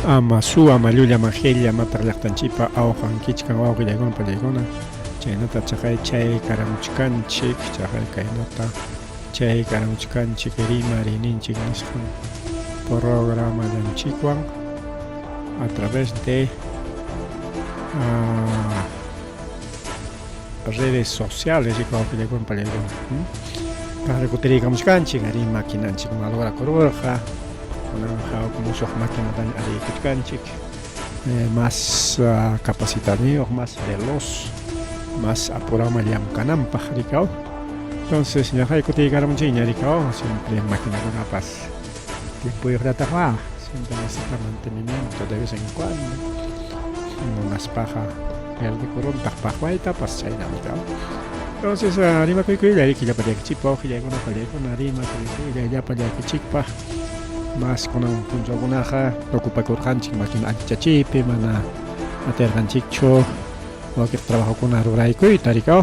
Ama suwa, ama llulla, ama qilla, amataq llaqtanchikpa awqankichkan wawqillaykuna pallaykuna chaynata chaqay chay karamuchkanchik chaqay kaynata chay karamuchkanchik rimariyninchik nisqan programallanchikwan a través de redes sociales wawqillaykuna pallaykuna kaqri kutiriykamuchkanchik arí maquinanchik malograkururqa kunanqa huk musuq maquinataña ariykuchkanchik más capacitaniyuq más veloz más apuraman llamkananpaq rikaw entonces ñaqay kutiykaramunchikña rikaw siempre maquinakunapas tiempoyuqllataqmá siempre necesita mantenimiento de vez en cuando munaspaqa perdekuruntaq paqwaytapas chaynam rikaw entonces rimakuykuylla riki llapa llakichikpa wawqillaykuna pallaykuna rimakuykuylla llapa llakichikpa mas kunan punchawkunaqa ocupakurqanchik makina allichachiypi mana atirqanchikchu wakiq trabajokuna ruraykuyta rikaw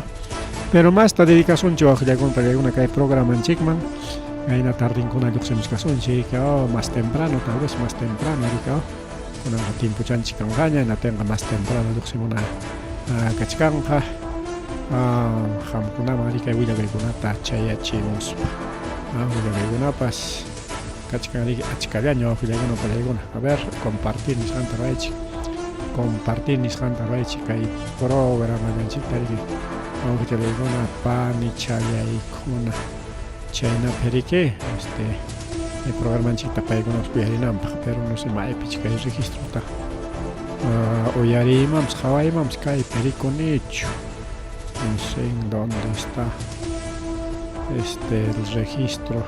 pero masta dedicasunchik wawqillaykuna pallaykuna kay programanchikman kayna tardinkuna lluqsimuchkasunchik rikaw mas temprano tal vez mas temprano rikaw kunanqa tiempuchanchik kanqaña hinatinqa mas temprano lluqsimuna kachkanqa qamkunaman rikay willakuykunata chayachimuspa willakuykunapas kachkan riki achkallaña wawqillaykuna pallaykuna a ver compartir nisqanta ruwaychik compartir nisqanta ruwaychik kay programallanchikta riki wawqichallaykuna panichallaykuna chaynapi riki este programanchikta paykunapas uyarinanpaq pero no sé maypich kay registrota uyariymanpas qhawaymanpas kaypi rikunichu no sé en dónde está este el registro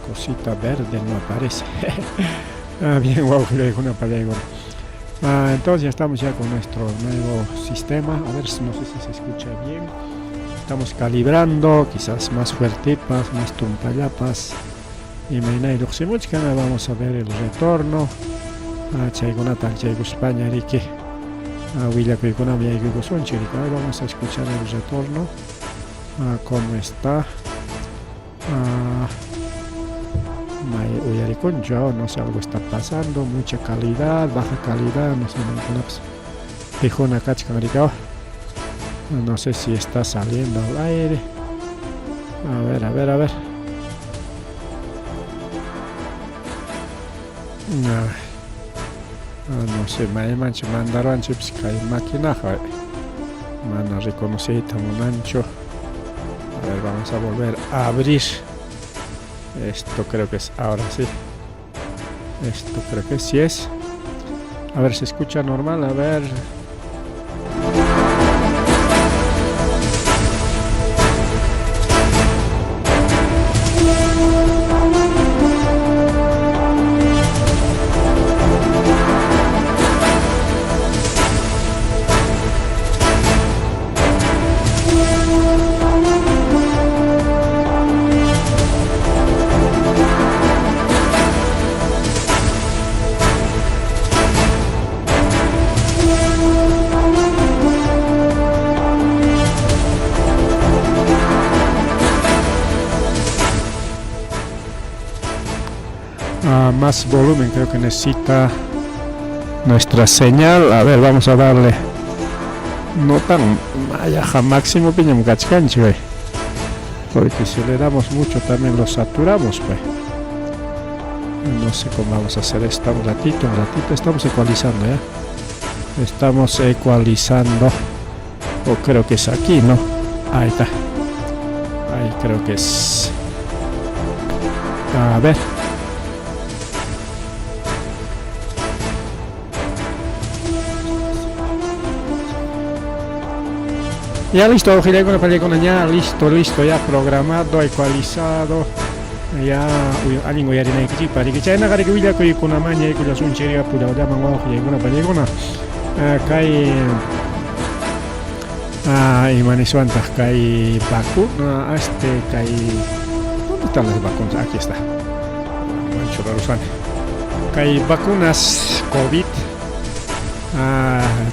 cosita verde no aparece ah, bien wawqillaykuna pallaykuna ah, entonces ya estamos ya con nuestro nuevo sistema a ver no sé si se escucha bien estamos calibrando quizás más fuertipas más tumpallapas imaynay lluqsimuchkan vamos a ver el retorno ah, chaykunata alchaykuspaña riki ah, willakuykunaman yaykuykusunchik riki vamos a escuchar el retorno ah, cómo está ah, may uyarikunchu no sé algo está pasando mucha calidad baja calidad no sé maykunapas pijuna kachkan rikaw no sé si está saliendo al aire a ver a ver a ver no, no sé maymanchu mandaruwanchikpas kay maquinaqa mana reconociyta munanchu a ver vamos a volver a abrir esto creo que es ahora sí esto creo que sí es a ver se escucha normal a ver Ah, más volumen creo que necesita nuestra señal. A ver, vamos a darle no tan mayaja máximo piñam kachkanchik porque si le damos mucho también lo saturamos pues. No sé cómo vamos a hacer esto un ratito estamos ecualizando ya estamos ecualizando o creo que es aquí, ¿no? Ahí está, ahí creo que es. A ver. Ya listo, ya listo, listo, ya programado, ecualizado. Ya allin uyarinaykichikpaq riki chaynaqa riki willakuykunaman yaykullasunchik pullawllaman wawqillaykuna pallaykuna kay ima niswantaq kay vacuna este kay ¿dónde están las vacunas? Aquí está. Churarusani. Kay vacunas COVID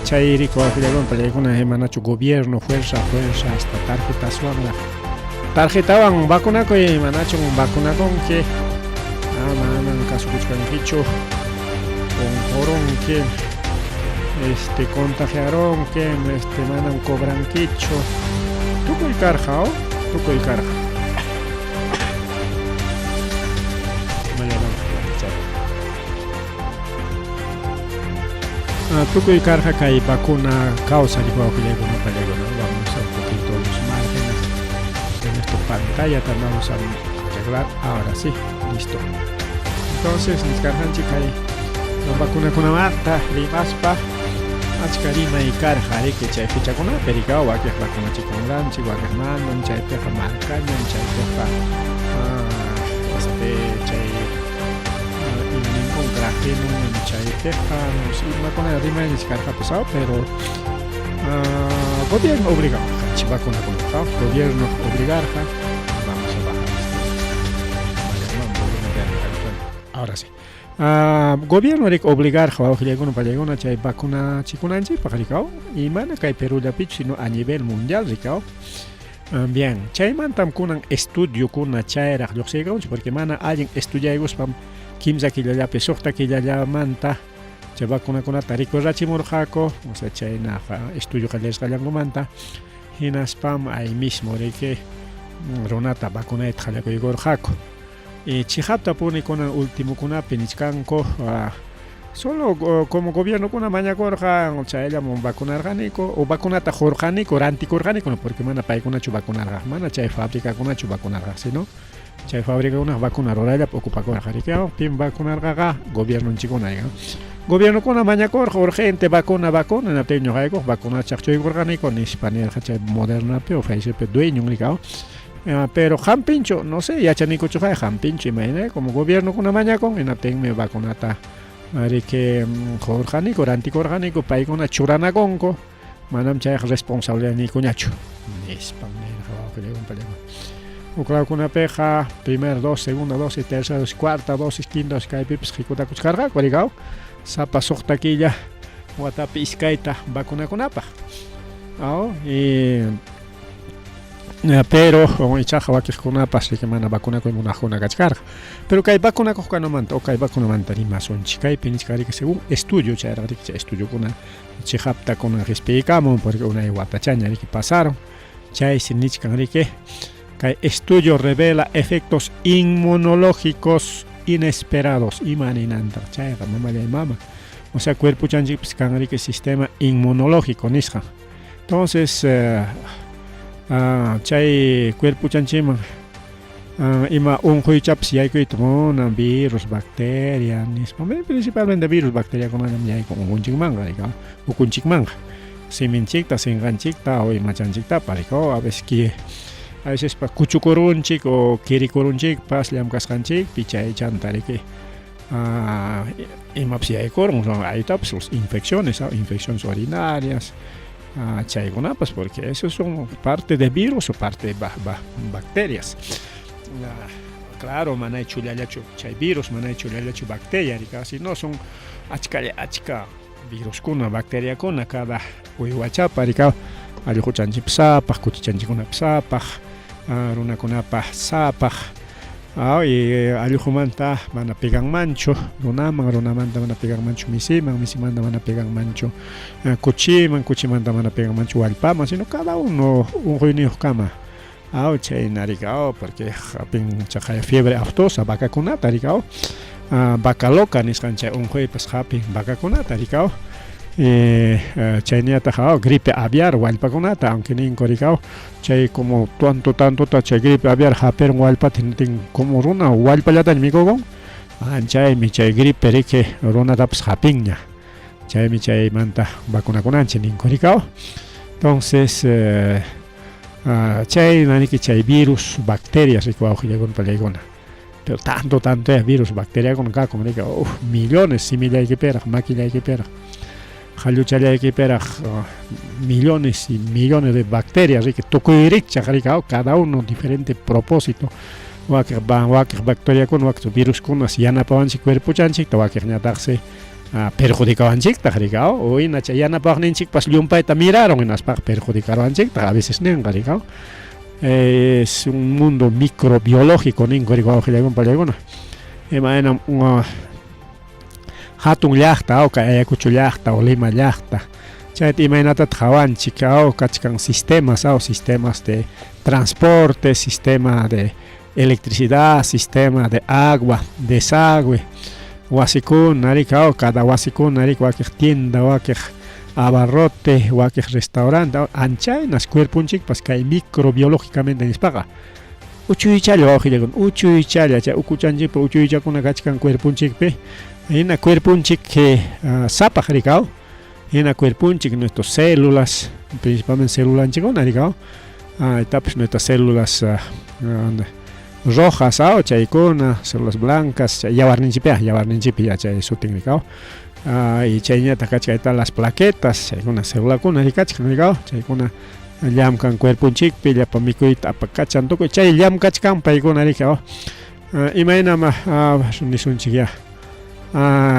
chay riki wawqillaykuna pallaykuna manachu gobierno fuerza fuerza hasta tarjetaswanraq tarjetawan vacunakuy manachu vacunakunki manan kasukuchkankichu. Unqurunki, este contagiarunki, este manam cobrankichu. Tukuy karqa, o? Tukuy karqa. Tukuy karqa kay vacuna causa wawqillaykuna pallaykuna. Vamos a un poquito los márgenes de nuestra pantalla, también vamos a arreglar. Ahora sí, listo. Entonces, niskarqanchik kay vacunakunamanta rimaspa achka rimay karqa riki chay fechakunapi rikaw wakiq vacunachikunranchik wakiq manam chaypiqa markañam chaypiqa este chay imaninkun grafenunam chaypiqa no sé imakuna rimayñach karqapas pero gobierno obligawarqanchik vacunakunaqa gobierno obligarqa. Vamos a bajar este ahora sí. Gobierno rik obligarqa wawqillaykuna pallaykuna chay vacunachikunanchikpaq rikaw y mana kay Perú llapichu sino a nivel mundial rikaw. Bien, chaymantam kunan estudiokuna chayraq lluqsiykamunchik porque mana allin estudiaykuspam kimsa killallapi suqta killallamanta chay vacunakunata rikurachimurqaku, o sea chaynaqa estudio qallarisqallankumanta hinaspam ahí mismo riki runata vacunayta qallakuykurqaku. Y chiqaptapuni kunan ultimokunapi nichkanku solo como gobiernokuna mañakurqa chayllam vacunarqaniku o vacunata qurqaniku rantikurqaniku porque mana paykunachu vacunarqa mana chay fabricakunachu vacunarqa sino chay fabricakuna vacuna rurayllapi ocupakurqa riki pim vacunarqaqa gobiernonchikkuna gobiernokuna mañakurqa urgente vacuna vacuna hinaptin ñuqayku vacuna chaqchuykurqaniku nispa nirqa chay Modernapi o Pfizerpi dueñon rikaw. Pero hampinchu no sé yachanikuchuqa hampinchu imayna como gobiernokuna mañakun hinaptinmi vacunata riki qurqaniku rantikurqaniku paykuna churanakunku manam chayqa responsabilidadniykuñachu nispan nirqa wawqillaykuna pallaykuna. Huk lawkunapiqa primera dosis, segunda dosis, tercera dosis, cuarta dosis, quinta dosis kaypipas hikutakuchkarqaku rikaw sapa suqta killa watapi iskayta vacunakunapaq. Aw y pero ichaqa wakiqkunapas riki mana vacunakuy munaqkuna kachkarqa. Pero kay vacunakuqkunamanta o kay vacunamanta rimasunchik. Kaypi nichkan riki según estudio chayraq riki chay estudiokuna chiqapta kunan qispiykamun porque unay watachaña riki pasaron. Chaysi nichkan riki kay estudio revela efectos inmunológicos inesperados. Ima ninantaq chayqa mamallay mama. O sea cuerpochanchikpis kan riki sistema inmunológico nisqan. Entonces chay cuerpochanchikman ima unquychapas yaykuyta munan virus, bacteria nispa principalmente virus, bacteriakunallam yaykun ukunchikmanqa rika ukunchikmanqa siminchikta, sinqanchikta o imachanchiktapas rika a veces que a veces pa kuchukurunchik o kirikurunchikpas llamkasqanchikpi chaychanta riki imapas yaykurun aytapas los infecciones, infecciones urinarias chaykunapas porque esos son parte de virus o parte de bacterias. Claro, mana chullallachu chay virus, mana chullallachu bacteria, rika sino son achkalla achka viruskuna, bacteriakuna cada uywachapa rika allquchanchikpa sapaq, kuchichanchikkunapa sapaq, runakunapa sapaq. Y allqumanta mana peganmanchu runaman, runamanta mana peganmanchu misiman, misimanta mana peganmanchu kuchiman, kuchimanta mana peganmanchu wallpaman, sino cada uno unquyniyuqkama. Aw chayna rika porque hapin chaqay fiebre aftosa vacakunata rika vaca loca nisqan chay unquypas hapin vacakunata rika chayñataq gripe aviar wallpakunata aunque ninku rika chay como tanto tantota chay gripe aviar hapirun wallpata hinaptin como runa wallpallataña mikukun chaymi chay gripe riki runatapas hapinña chaymi chaymanta vacunakunanchik ninku rika. Entonces chayna riki chay virus, bacterias riki wawqillaykuna pallaykuna pero tanto tanto virus, bacteriakuna kakun riki uf millones simillaykipiraq makillaykipiraq qalluchallaykipiraq millones y millones de bacterias riki tukuy rikchaq riki cada uno diferente propósito wakiq wakiq bacteriakuna wakiq viruskunas yanapawanchik cuerpochanchikta wakiqñataqsi perjudicawanchiktaq rika o hina chay yanapawaqninchikpas llumpayta mirarun hinaspaqa perjudicaruwanchiktaq a veces ninqa rika. Es un mundo microbiológico ninku rika wawqillaykuna pallaykuna imaynam. Hatun llaqta aw kay Ayacucho llaqta o Lima llaqta. Chayta imaynatataq qawanchik aw kachkan sistemas aw sistemas de transporte, sistema de electricidad, sistema de agua, desagüe, wasikuna riki aw cada wasikuna riki wakiq tienda, wakiq abarrote, wakiq restaurante, anchaynas cuerponchikpas kay microbiológicamente nispaqa. Uchuychalla wawqillakuna, uchuychalla chay ukuchanchikpa uchuychakuna kachkan cuerponchikpi, hina cuerponchik sapaq rikaw, hina cuerponchik nuestras células, principalmente celulanchikkuna rikaw, tapas nuestras células rojas aw chaykuna, células blancas, chay yawarninchikpiqa, yawarninchikpi ya chay sutin rikaw, y chayñataq kachkan las plaquetas, chaykuna celulakuna rikachkan rikaw, chaykuna llamkan cuerponchikpi llapa mikuyta apakachan tukuy chay llamkachkan paykuna riki oh. Imaynam nisunchik ya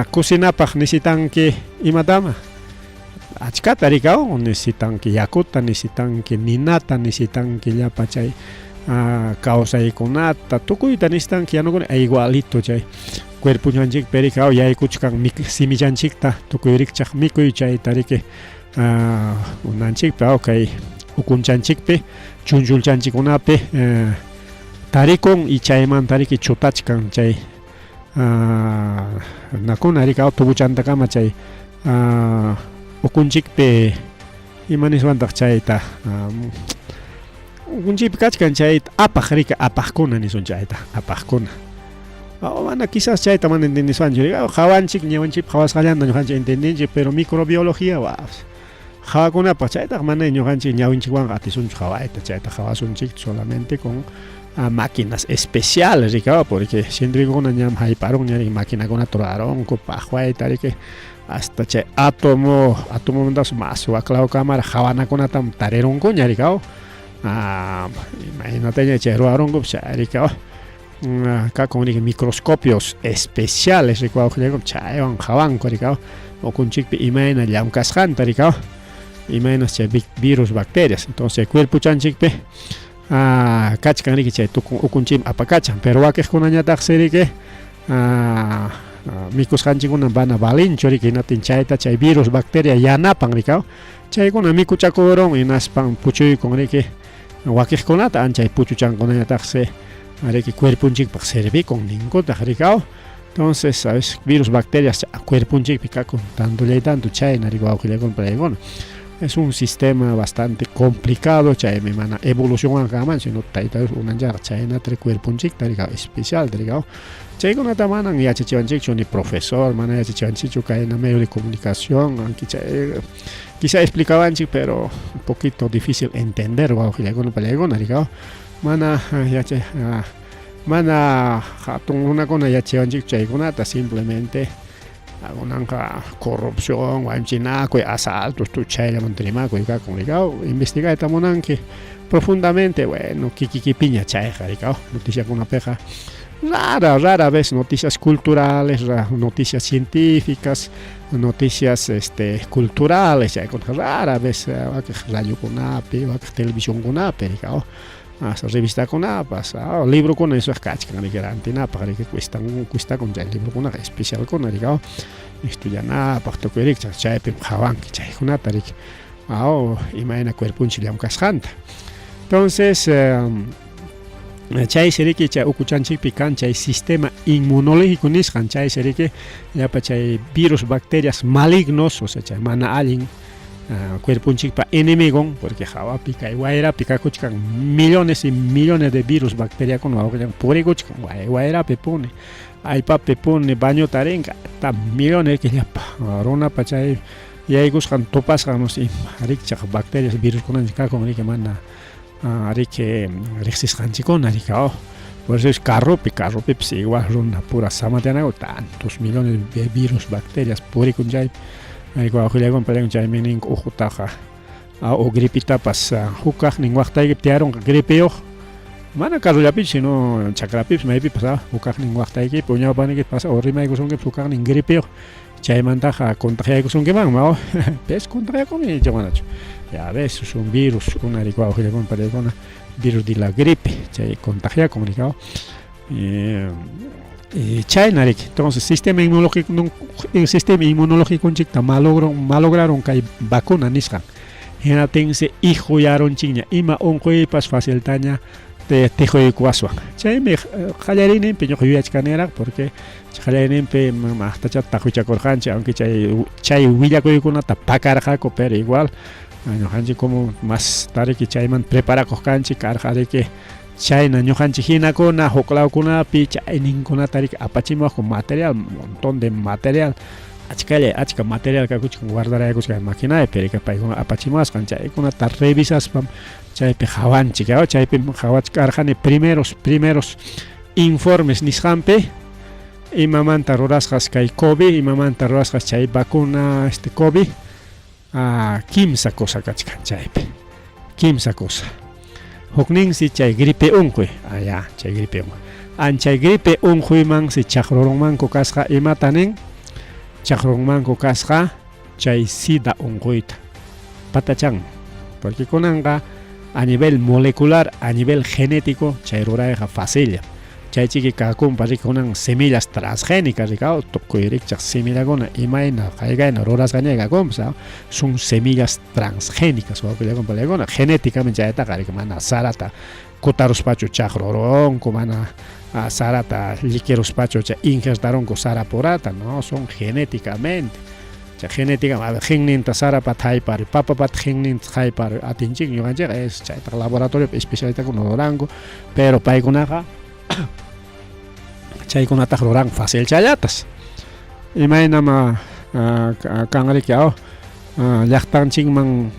cocinapaq necesitanki imatama achkata rikaw necesitanki yakuta necesitanki ninata necesitanki llapa chay kawsaykunata tukuyta necesitanki yanukuna igualito chay cuerpoñanchikpi rikaw yaykuchkan simillanchikta tukuy rikchaq mikuy chayta riki unanchikpi aw kay ukunchanchikpi chunchulchanchikkunapi tarikun y chaymanta riki chutachkan chay nakuna riki aw tubuchantakama chay ukunchikpi ima niswantaq chayta ukunchikpi kachkan chayta apaq riki apaqkuna nisun chayta apaqkuna mana quizás chayta mana entendiswanchu qawanchik ñawanchikpa qawasqallanta ñuqanchik entendinchik pero microbiología qhawakunapaq chaytaq mana ñuqanchik ñawinchikwanqa atisunchu qhawayta chayta qhawasunchik solamente con máquinas especiales rikawa porque científicokuna ñam hayparun ña riki maquinakunata rurarunku paqwayta riki hasta chay átomo atomomantapas mas waklawkamara qhawanakunatam tarirunkuña rikaw imaynataña chay rurarunku chay rikaw kakun riki microscopios especiales rikuwawqillaykum chaywan qhawanku rikaw ukunchikpi imayna llamkasqanta rikaw imaynas chay virus bacterias entonces cuerpochanchikpi kachkan riki chay ukunchikmi apakachan pero wakiqkunañataqsi riki mikusqanchikkuna mana valinchu riki hinaptin chayta chay virus bacteria yanapan rikaw chaykuna mikuchakurun hinaspan puchuykun riki wakiqkunata anchay puchuchankunañataqsi riki cuerponchikpaq servikun ninkutaq rikaw entonces sabes virus bacterias cuerponchikpi kakun tantollay tanto chayna riki wawqillakuna paykuna es un sistema bastante complicado chaymi mana evolucionwan kanman sino tayta Dios unancharqa chaynata cuerponchikta rikaw especial rikaw chaykunata manan yachachiwanchikchu ni profesor mana yachachiwanchikchu kayna medio de comunicación aunque chay quizá explicawanchik pero un poquito difícil entender wawqillakuna pallaykuna rikaw mana yachay mana hatun runakuna yachachiwanchik chaykunata simplemente kunanqa corrupción wañuchinakuy asaltos tukuy chayllamanta rimakuy kakun rikaw investigayta munanki profundamente bueno kikikipiña chayqa rikaw noticiakunapiqa rara rara vez noticias culturales noticias científicas noticias este culturales chaykuna rara vez wakiq radiokunapi wakiq televisionkunapi rikaw hasta revistakunapas librokuna niswaq kachkan riki rantinapaq riki cuestan cuestakun chay librokunaqa especialkuna rikaw estudianapaq tukuy rikchaq chaypim qhawanki chaykunata riki aw imayna cuerponchik llamkasqanta entonces chaysi riki chay ukuchanchikpi kan chay sistema inmunológico nisqan chaysi riki llapa chay virus bacterias malignos o sea chay mana allin cuerponchikpa enemigon porque hawapi kay wayrapi kakuchkan millones y millones de virus bacteriakuna wawqillan purikuchkan wayrapi puni allpapi puni bañuta rinka hasta millones llapa runapa chay yaykusqan tupasqan no sé ima rikchaq bacterias viruskunanchik kakun riki mana riki riqsisqanchikkuna riki oh por eso es carropi carropipis igual runa pura samatiyanaku tantos millones de virus bacterias purikun chaypi wawqillakuna paykuna chaymi ninku uhutaqa o gripitapas huk kaqnin waqtaykipi tiyarunqa gripiyuq mana carrollapichu sino chakrapipas maypipas huk kaqnin waqtaykipi o ñawpaqniykipi pasa o rimaykusunkipas huk kaqnin gripiyuq chaymantaqa contagiaykusunkimanmi pes contagiakunmi icha manachu ya ves es un virus kuna riki wawqillakuna paykuna virus de la gripe chay contagiakun rikaw. Chayna riki. Entonces sistema inmunológico sistema inmunológiconchikta malogro malograron kay vacuna nisqan. Hinaptinsi ihuyarunchikña ima unquypas faciltaña tiquykuwaswan. Chaymi qallariyninpi ñuqa yuyachkaniraq porque qallariyninpi maqtachata taqwichakurqanchik aunque chay chay willakuykunata pakarqaku pero igual ñuqanchik como más tariki chayman preparakuq kanchik karqa riki chayna ñuqanchik hinakuna huk lawkunapi chayninkunata riki apachimuwaqku material montón de material achkalla achka material kakuchkan guardaraykuchkan maquinapi riki paykuna apachimuwasqan chaykunata revisaspam chaypi qawanchik chaypim qawachkarqani primeros primeros informes nisqanpi imamanta rurasqas kay COVID imamanta rurasqas chay vacuna este COVID kimsa cosa kachkan chaypi kimsa cosa hukninsi chay gripe unquy aya chay gripe unquy anchay gripe unquymansi chaqrurunmanku kasqa imata nin chaqrunmanku kasqa chay sida unquyta patachan porque kunanqa a nivel molecular a nivel genético chay rurayqa facilla chay chiki kakunpa riki kunan semillas transgénicas rikaw tukuy rikchaq semillakuna imayna qaykayna rurasqaña kakunpas son semillas transgénicas wawqillakuna palaykuna genéticamente chaytaqa riki mana sarata kutaruspachu chaqrurunku mana sarata llikiruspachu chay injertarunku sara purata no son genéticamente chay genética genninta sarapata haypari papapata genninta haypari atinchik ñuqanchikqa es chaytaqa laboratoriopi especialistakuna ruranku pero paykunaqa chaykunataqa ruranku fácil challatas imaynam kanriki aw llaqtanchikman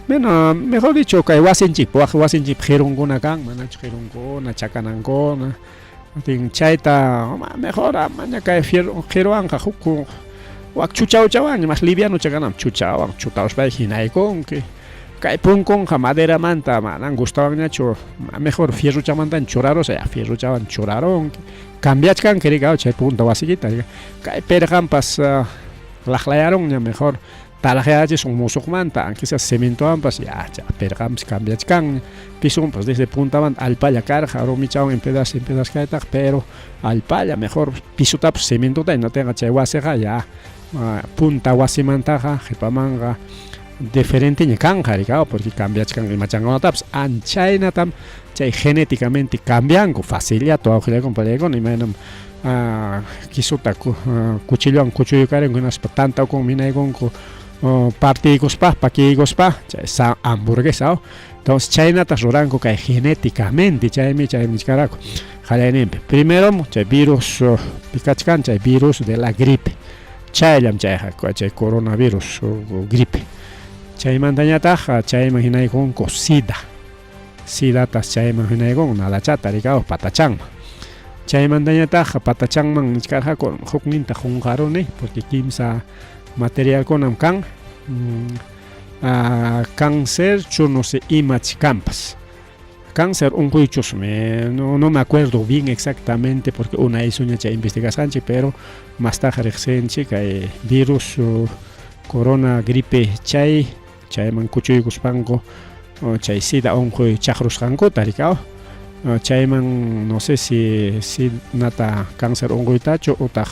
bueno mejor dicho kay wasinchikpi wak wasinchikpi qirunkuna kan manachu qirunkuna chakanankuna tin chayta mejor maña kay qiruwanqa huk wak chuchawchawanña mas liviano chakanam chuchawan chutaruspayki hinaykunki kay punkunqa maderamanta manan gustawanñachu mejor fierrochamantaña churarusaq ya fierrochawan churarunki cambiachkanki riki chay punta wasikita kay perqanpas laqlayarunña mejor talaqyachisun musuqmanta aunque sea cementowanpas ya chay perqanpas cambiachkanña pisonpas desde puntamanta allpalla karqa rumichawan empedrasqa empedrasqa kaytaqa pero allpalla mejor pisotapas cementota hinaptinqa chay wasiqa ya punta wasimantaqa qhipamanqa diferenteña kanqa riki porque cambiachkan imachankunatapas anchaynatam chay genéticamente cambianku facillata wawqillaykuna palaykuna imaynam quesota cuchillowan kuchuykarinku hinaspa tantawkun minaykunku partiykuspa pakiykuspa chay hamburguesa entonces chaynatas ruranku kay genéticamente chaymi chaymi nichkaraku qallayninpi primero chay virus pikachkan chay virus de la gripe chayllam chayqa chay coronavirus gripe chaymantañataq chayman hinaykunku sida sidatas chayman hinaykun nalachata rikaw patachanman chaymantañataq patachanman nichkarqaku hukninta qunqaruni porque kimsa materialkunam kan cáncer chu no sé imach kanpas cáncer unquychusmi no, no me acuerdo bien exactamente porque unay suña chay investigasqanchik pero mastaqa riqsinchik kay virus corona gripe chay chayman kuchuykuspanku chay sida unquy chaqrusqankuta rikaw chayman no sé si si nata cáncer unquytachu utaq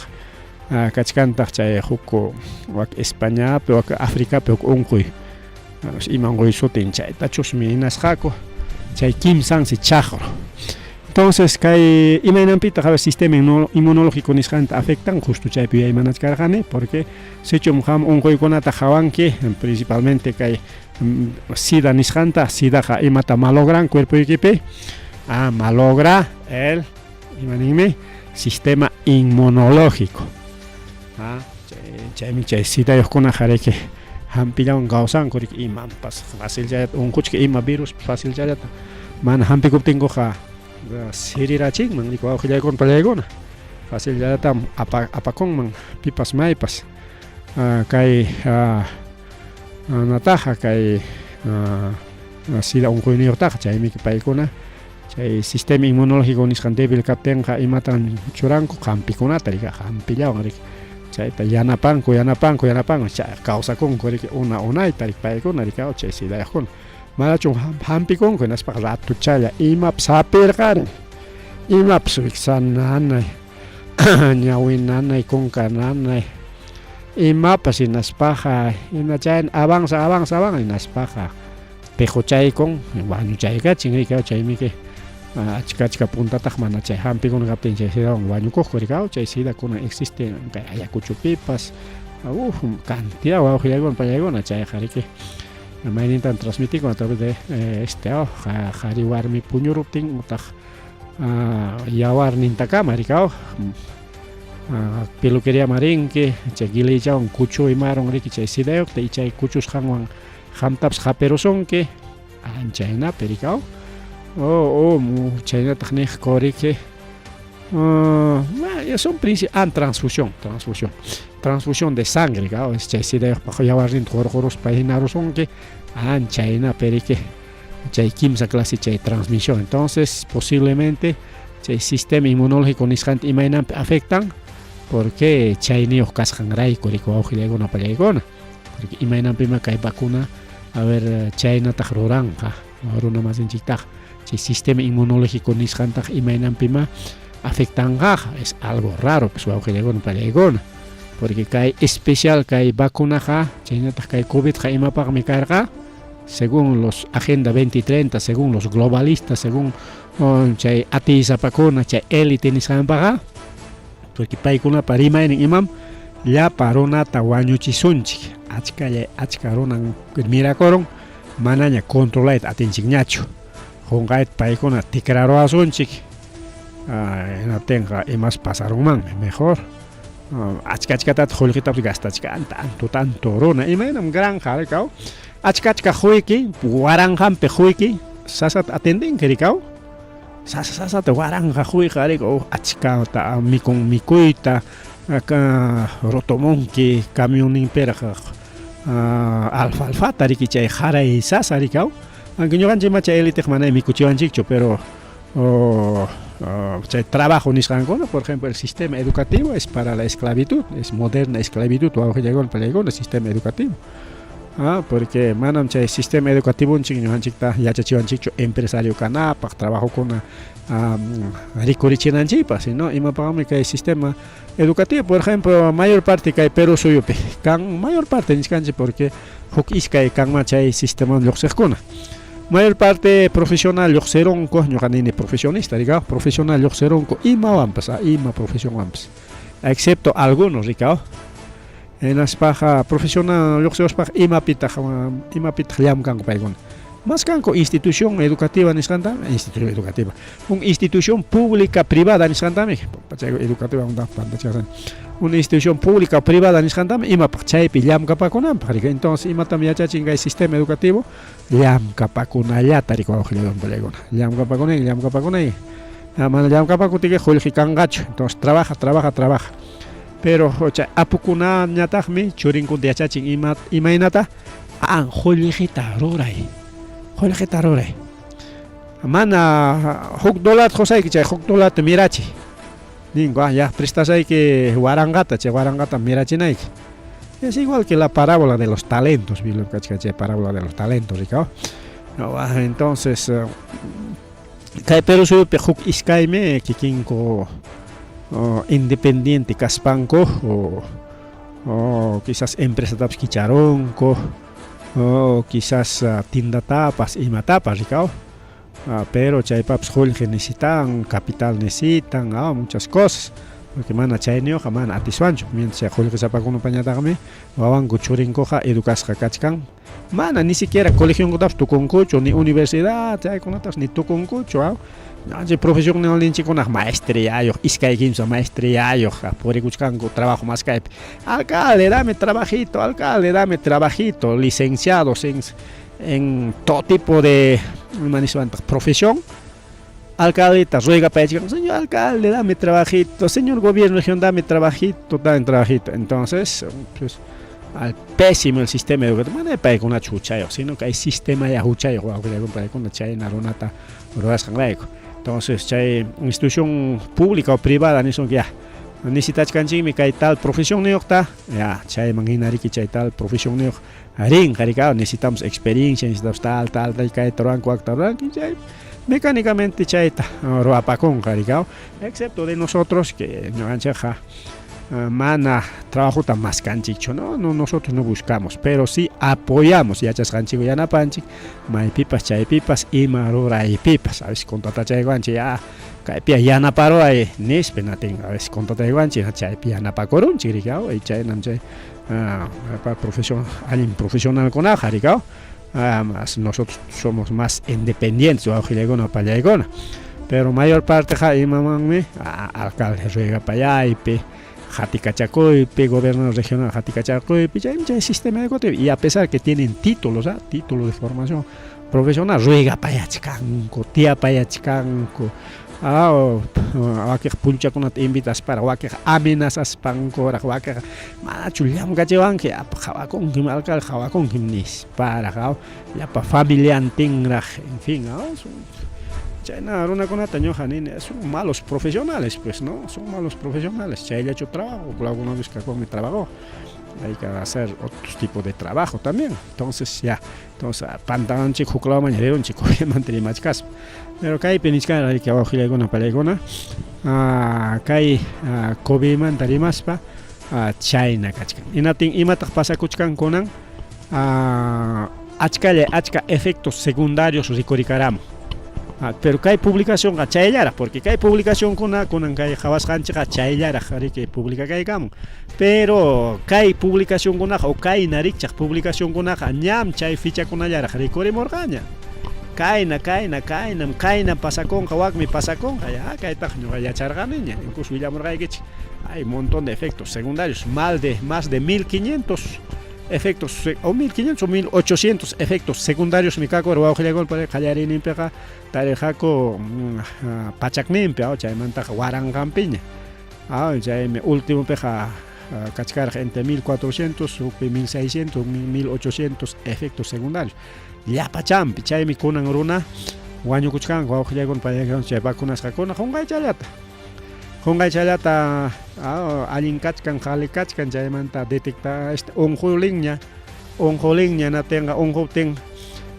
kachkantaq chay huk wak Españapi wak Africapi huk unquy ima unquy sutin chaytachusmi hinasqaku chay kimsansi chaqru entonces kay imaynanpitaq a ver sistema inmunológico nisqanta afectan justo chaypi yuyaymanachkarqani porque sichum qam unquykunata qawanki principalmente kay sida nisqanta sidaqa imata malogran cuerpoykipi malogra el ima ninmi sistema inmunológico chaymi chay sidayuqkunaqa riki hampillawan kawsanku riki imanpas facilllata unquchka ima virus facilllata mana hampikuptinkuqa sirirachinman riki wawqillaykuna pallaykuna facilllatam apakunman pipas maypas kay nataqa kay sida unquyniyuqtaqa chaymi paykuna chay sistema inmunológico nisqan débil kaptinqa imatan churanku hampikunata riki hampillawan riki chayta yanapanku yanapanku yanapanku chay kawsakunku riki una unayta riki paykuna riki chay sidayuqkuna manachum hampikunku hinaspaqa ratuchalla imapas hapirqarin. Imapas wiksa nanay, ñawi nanay, kunka nanay, imapas hinaspaqa hina chayna avanza avanza avanza hinaspaqa piquchaykun wañuchaykachin riki chaymiki achka achka puntataq mana chay hampikuna kaptin chay sidawan wañukuqku riki chay sida kunan existe kay Ayacuchopipas uf cantidad wawqillaykuna pallaykuna chayqa riki maynintan transmitikun a través de este qhari warmi puñuruptin utaq yawarnintakama riki peluqueriaman rinki chay guiliychawan kuchu imarun riki chay sidayuqta y chay kuchusqanwan qamtapas hapirusunki anchaynapi riki oh chaynataq niqku riki son principio ah transfusión transfusión transfusión de sangre chay sidayuqpaq yawarninta hurquruspa hinarusunki anchaynapi riki chay kimsa clase chay transmisión entonces posiblemente chay sistema inmunológico nisqanta imaynanpi afectan porque chayniyuq kasqanrayku riki wawqillaykuna pallaykuna porque imaynanpima kay vacuna a ver chaynataq ruranqa runa masinchiktaq chay sistema inmunológico nisqantaq imaynanpima afectanqaqa es algo raro pues wawqillaykuna pallaykuna porque kay especial kay vacunaqa chaynataq kay covidqa imapaqmi karqa según los Agenda 2030, según los globalistas, según chay atiysapakuna, chay élite nisqanpaqa, porque paykunapa rimaynin imam llapa runata wañuchisunchik, achkalla achka runan mirakurun, manaña controlayta atinchikñachu, qunqayta paykuna tikraruwasunchik, hinaptinqa imas pasarunmanmi, mejor achka achkatataq qullqitapas gastachkan tanto tanto runa imaynam granja rikaw achka achka quyki waranqanpi quyki sasata atendinki rikaw sasa sasata waranqa quyqa rikaw achkata mikun mikuyta rotomunki camionninpiraq alfalfata riki chay qaray sasa rikaw aunque ñuqanchik ma chay éliteqa mana mikuchiwanchikchu pero chay trabajo nisqankuna por ejemplo el sistema educativo es para la esclavitud es moderna esclavitud wawqillaykuna pallaykuna sistema educativo porque manam chay sistema educativonchik ñuqanchikta yachachiwanchikchu empresario kanapaq trabajokuna rikurichinanchikpaq sino imapaqmi kay sistema educativo por ejemplo mayor parte kay Perú suyupi kan mayor parte nichkanchik porque huk iskay kanman chay sisteman lluqsiqkuna mayor parte profesional lluqsirunku ñuqa nini profesionista rikaw profesional lluqsirunku imawanpas ima profesionwanpas excepto algunos rikaw hinaspaqa profesional lluqsiruspaqa imapitaq imapitaq llamkanku paykuna maskanku institución educativa nisqanta institución educativa un institución pública privada nisqantami chay educativa una institución pública o privada nisqantami imapaq chaypi llamkapakunanpaq riki entonces imatam yachachin kay sistema educativo llamkapakunallata riki wawqillaykuna llamkapakunayki llamkapakunayki mana llamkapakuptiki qullqi kanqachu entonces trabaja trabaja trabaja pero chay apukunañataqmi churinkunta yachachin ima imaynata an qullqita ruray qullqita ruray mana huk dólar qusayki chay huk dólarta mirachiy ninku ya prestasayki waranqata chay waranqata mirachinayki es igual que la parábola de los talentos Biblia kachkan chay parábola de los talentos rikaw entonces kay Perú suyupi huk iskaymi kikinku independiente kaspanku o quizás empresatapas kicharunku o quizás tiendatapas imatapas rikaw pero chaypapas qullqi necesitan capital necesitan muchas cosas porque mana chayniyuqqa mana atiswanchu mientras chay qullqisapakunapañataqmi wawanku churinkuqa educasqa kachkan mana ni siquiera colegionkutapas tukunkuchu ni universidad chaykunatapas ni tukunkuchu ñuqanchik profesionalninchikkunaq maestriayuq iskay kimsa maestriayuq purikuchkanku trabajo maskaypi alcalde dame trabajito alcalde dame trabajito licenciados en todo tipo de ima niswantaq profesión alcaldeta ruegapayachkan señor alcalde dame trabajito señor gobierno región dame trabajito dame trabajito entonces pues al pésimo el sistema educativo mana paykunachu huchayuq sino que hay sistema ya huchayuq wawqillaykuna paykuna chayna runata ruwasqanrayku entonces chay institución pública o privada nisunki ya necesitachkanchikmi kay tal profesionniyuqta ya chayman hina riki chay tal profesionniyuq rinqa riki necesitamos experiencia necesitamos tal tal tal kayta ruwanku wakta ruwanku chay Mecánicamente chayta ruwapakunqa rikaw, excepto de nosotros que ñuqanchikqa mana trabajota maskanchikchu, no, no, nosotros no buscamos, pero sí apoyamos, yachasqanchik yanapanchik, maypipas chaypipas ima ruraypipas, a veces contratachaywanchik, ya kaypi yanaparuway nispa, natin a veces contrataywanchik, chaypi yanapakurunchik rikaw, y chaynam chay profesión allin profesionalkunaqa rikaw. Más nosotros somos más independientes, wawqillaykuna pallaykuna, pero mayor parteqa imamanmi alcalde ruegapayaypi, qatikachakuypi, gobierno regional qatikachakuypi, chaymi chay sistema educativo, y a pesar que tienen títulos, títulos de formación profesional, ruegapayachkanku, tiyapayachkanku, wakiq punchakunata invitasparaq, wakiq amenazaspankuraq, wakiq manachu llamkachiwanki, qhawakunkim alcalde, qhawakunkim nisparaq, llapa familiantinraq, en fin, chayna runakunata ñuqa nini, son malos profesionales, pues, ¿no? Son malos profesionales, chayllachu trabajo, alguna vez mi trabajo, hay que hacer otro tipo de trabajo también. Entonces ya, entonces pantanchik huklawman rirunchik covidmanta rimachkaspa. Pero kaypi nichkan riki wawqillaykuna pallaykuna, kay covidmanta rimaspa chayna kachkan. Hinaptin imataq pasakuchkan kunan? Achkalla achka efectos secundarios rikurikaramun. Pero kay publicacionqa chayllaraq, porque kay publicacionkuna kunan kay qhawasqanchikqa chayllaraq riki publicakaykamun. Pero kay publicacionkunaqa o kayna rikchaq publicacionkunaqa ñam chay fichakunallaraq rikurimurqaña. Kayna, kayna, kaynam, kayna pasakunqa, wakmi pasakunqa, ya kaytaqa ñuqa yacharqaniña, incluso willamurqaykichik. Hay un montón de efectos secundarios, más de 1500 efectos, o 1500 o 1800 efectos secundarios mi kakura wawqillaykuna qallariyninpiqa tarirqaku pachakninpi, chaymantaqa waranqanpiña. Chaymi últimopiqa kachkarqa entre 1400, hukpi 1600, 1800 efectos secundarios. Llapachampi, chaymi kunan runa wañukuchkanku wawqillaykuna pallaykuna chay vacunasqakuna qunqaychallata. Qunqaychallata allin kachkan, qhali kachkan, chaymanta detecta este unqulinña, unqulinña natinqa unquptin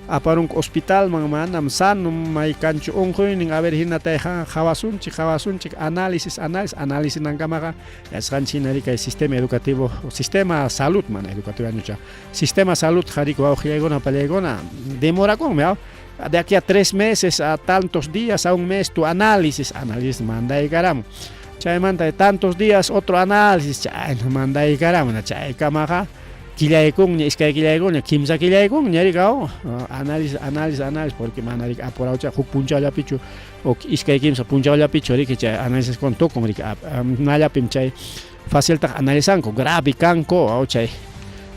aparunku hospitalman, manam sano may kanchu unquynin, a ver hinatayqa qhawasunchik, qhawasunchik, análisis, análisis, análisis nankamaqa yachasqanchik hina kay sistema educativo, sistema salud, mana educativo añucha, sistema salud qhariku wawqillaykuna pallaykuna demorakunmi, de aquí a 3 meses, a tantos días, a un mes, tu análisis, análisis mandaykaramun. Chaymanta de tantos días, otro análisis, chayna mandaykaramun, chaykamaqa killaykunña, iskay killaykunña, kimsa killaykunña, rikaw, análisis, análisis, análisis, porque mana riki apurawcha huk punchawllapichu o iskay kimsa punchawllapichu riki chay análisis kon tukun riki, nallapim chay faciltaq analizanku, grave kanku, chay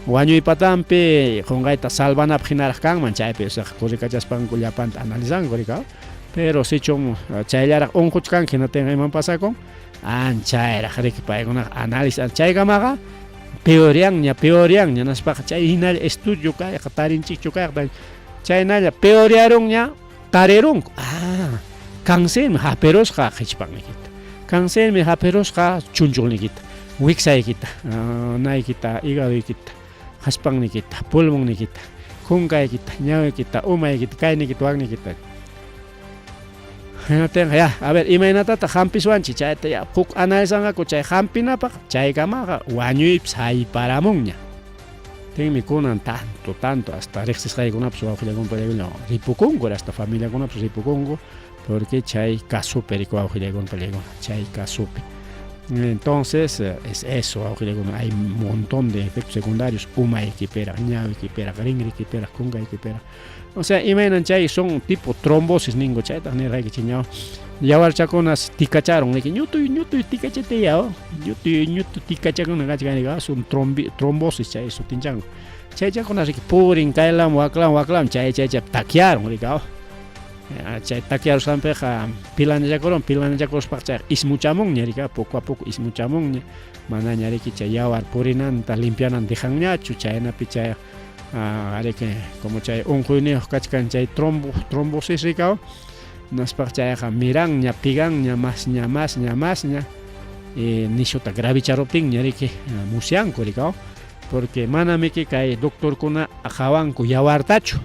wañuypatampi qunqayta salvanapaq hinaraq kanman, chaypi usaq kurikachaspanku llapanta analizanku rikaw. Pero sichum chayllaraq unquchkanki hinatinqa iman pasakun, anchayraq riki paykunaqa análisis chaykamaqa peoryanña, peoryanña, naspaqa chay hinalla estudio kayqa tarinchikchu kayqa, chaynalla peorearunña tarirunku. Cancermi hapirusqa qhichpannikita, cancermi hapirusqa chunchulnikita, wiksaykita, naykita, hígadoykita, qhaspannikita, pulmonnikita, kunkaykita, ñawiykita, umaykita, kaynikita, waknikita. Hinatinqa ya, a ver, imaynatataq hampiswanchik chayta ya huk analizanqaku chay hampinapaq, chaykamaqa wañuypas hayparamunña. Tinmi kunan tanto, tanto, hasta riqsisqaykunapas wawqillaykuna ripukunku, hasta familiakunapas ripukunku, porque chay kasupi riku wawqillaykuna pallaykuna, chay kasupi. Entonces, es eso, wawqillaykuna, hay un montón de efectos secundarios, umaykipiraq, ñawiykipiraq, rinriykipiraq, kunkaykipiraq. O sea, imaynan chay son tipo trombosis ningo, chaytaq nirqaykichik ñaw. Yawarchakunas tikacharun, niki ñutuy, ñutuy tikachataya, ñutuy, ñutu tikachakuna kachkan, riki, son trombosis chay sutinchanku. Chaychakunas riki purin kaylam, waklam, waklam, chay chaycha takyarun, riki, chay takyarusqanpiqa pilanachakurun, pilanachakuruspaqa chayqa ismuchamunña, riki, poco a poco ismuchamunña, manaña riki chay yawar purinanta limpiananta dejanñachu, chaynapi chay riki como chay unquyniyuq kachkan chay trombosis rikaw, naspaq chayqa miranña, piganña, masña, masña, masña, nishuta gravicharuptinña riki musyanku rikaw, porque manamiki kay doctorkuna qhawanku yawartachu,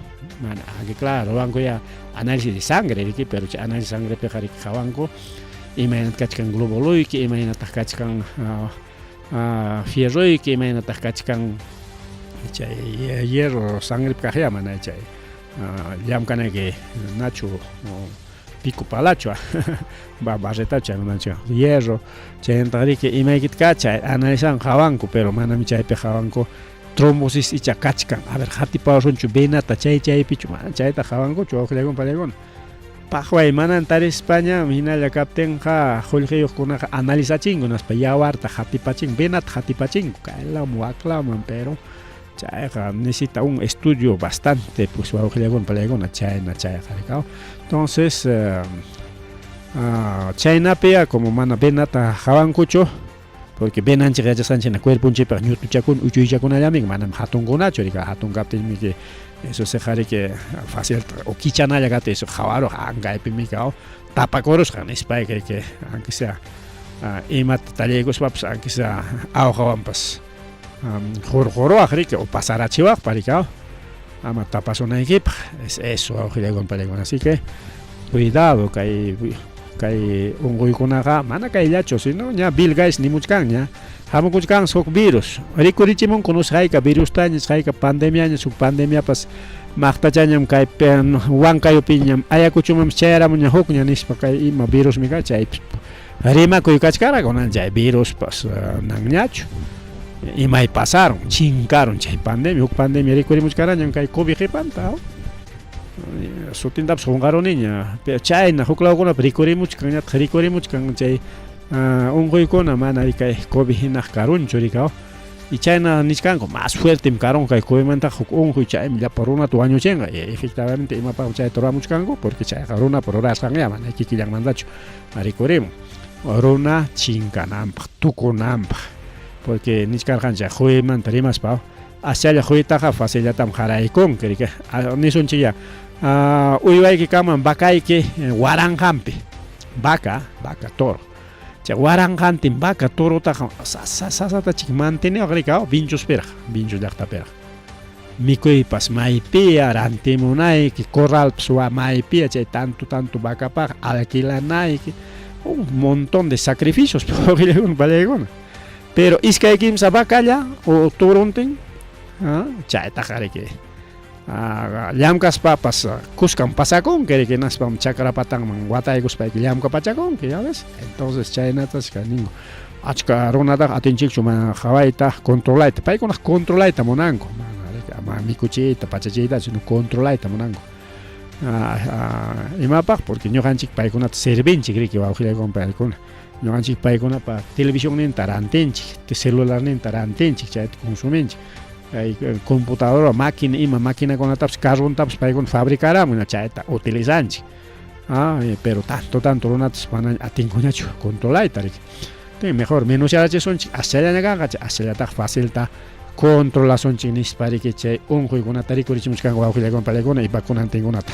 Mana, aunque claro, ruwanku ya análisis de sangre, riki, pero chay análisis de sangrepiqa riki qhawanku imaynataq kachkan globuluyki, imaynataq kachkan fierroyki, imaynataq kachkan chay hierro sangrepi kaqya mana chay llamkanayki nachu pico palachu barretachu chaymantachu hierro chaymantaq riki imaykita ka chay analizan qhawanku pero manami chaypi qhawanku trombosis icha kachkan a ver qatipawasunchu venata chay chaypichu mana chayta qhawankuchu wawqillakuna pallaykuna paqway manan tarispaña hinalla kaptinqa qullqiyuqkunaqa analizachinku naspa yawarta qatipachinku venata qatipachinku kaylaman waklaman pero chayqa necesita un estudio bastante pues wawqillakuna pallaykuna chayna chayqa rikaw entonces chaynapiya como mana venata qhawankuchu porque venanchik yachasqanchik hina cuerponchikpaq ñutuchakuna uchuychakunallamin manam hatunkunachu rika hatun kaptinmiki eso siqa riki fácil o kichanalla kaptin eso qhawaruq ankaypimi kaw tapakurusqa nispayki riki aunque sea imata tallaykuspapas aunque sea awqawanpas hurquruwaq riki o pasarachiwaqpa riki ama tapasunaykipaq es eso wawqillakuna pallaykuna así que cuidado kay kay unquykunaqa mana kayllachu sino ña Bill Gates nimuchkanña hamukuchkan huk virus rikurichimunku nusqayka virustaña nisqayka pandemiaña huk pandemiapas maqtachañam kay Huancayupiñam Ayacuchomanpas chayaramuña hukña nispa kay ima virusmi ka chaypi rimakuy kachkara kunan chay viruspas nanñachu imay pasaron chinkarun chay pandemia huk pandemia rikurimuchkarañam kay COVID qhipanta sutintapas qunqaruniña pero chayna huk lawkunapi rikurimuchkanñataq rikurimuchkan chay unquykuna mana kay COVID hinaq karunchu rikaw y chayna nichkanku más fuertem karun kay COVIDmantaqa huk unquy chaymi llapa runata wañuchinqa y efectivamente imapaqmi chayta ruramuchkanku porque chayqa runapa rurasqanya mana kikillanmantachu rikurimun runa chinkananpaq tukunanpaq porque nichkarqanchik quymanta rimaspa aschalla quytaqa facillatam qaraykunki riki nisunchikya uywayki kanman vacayki waranqanpi vaca vaca toro chay waranqantin vaca torotaqa sasa sasatachik mantenewaq riki Vinchospiraq Vinchos llaqtapiraq mikuypas maypiya rantimunayki corralpas wa maypiya chay tanto tanto vacapaq alquilanayki un montón de sacrificios pallaykuna pero iskay kimsa vacalla o turuntin chaytaqa riki llamkaspapas kuskan pasakunki riki hinaspam chakra patanman wataykuspayki llamkapachakunki ya ves entonces chaynatas ninku achka runataqa atinchikchu mana qhawayta controlayta paykunaqa controlayta munanku mana riki ama mikuchiyta pachachiytachu sino controlayta munanku imapaq porque ñuqanchik paykunata servinchik riki wawqillaykuna paykuna ñuqanchik paykunapa televisionninta rantinchik celularninta rantinchik chayta consuminchik kay computadora máquina ima maquinakunatapas carrontapas paykuna fabricaramun chayta utilizanchik pero tanto tanto runatas mana atinkuñachu controlayta riki mejor menosyachisunchik aschallaña kanqa chay aschallataq facilta controlasunchik nispa riki chay unquykunata rikurichimuchkanku wawqillaykuna pallaykuna y vacunantinkunata.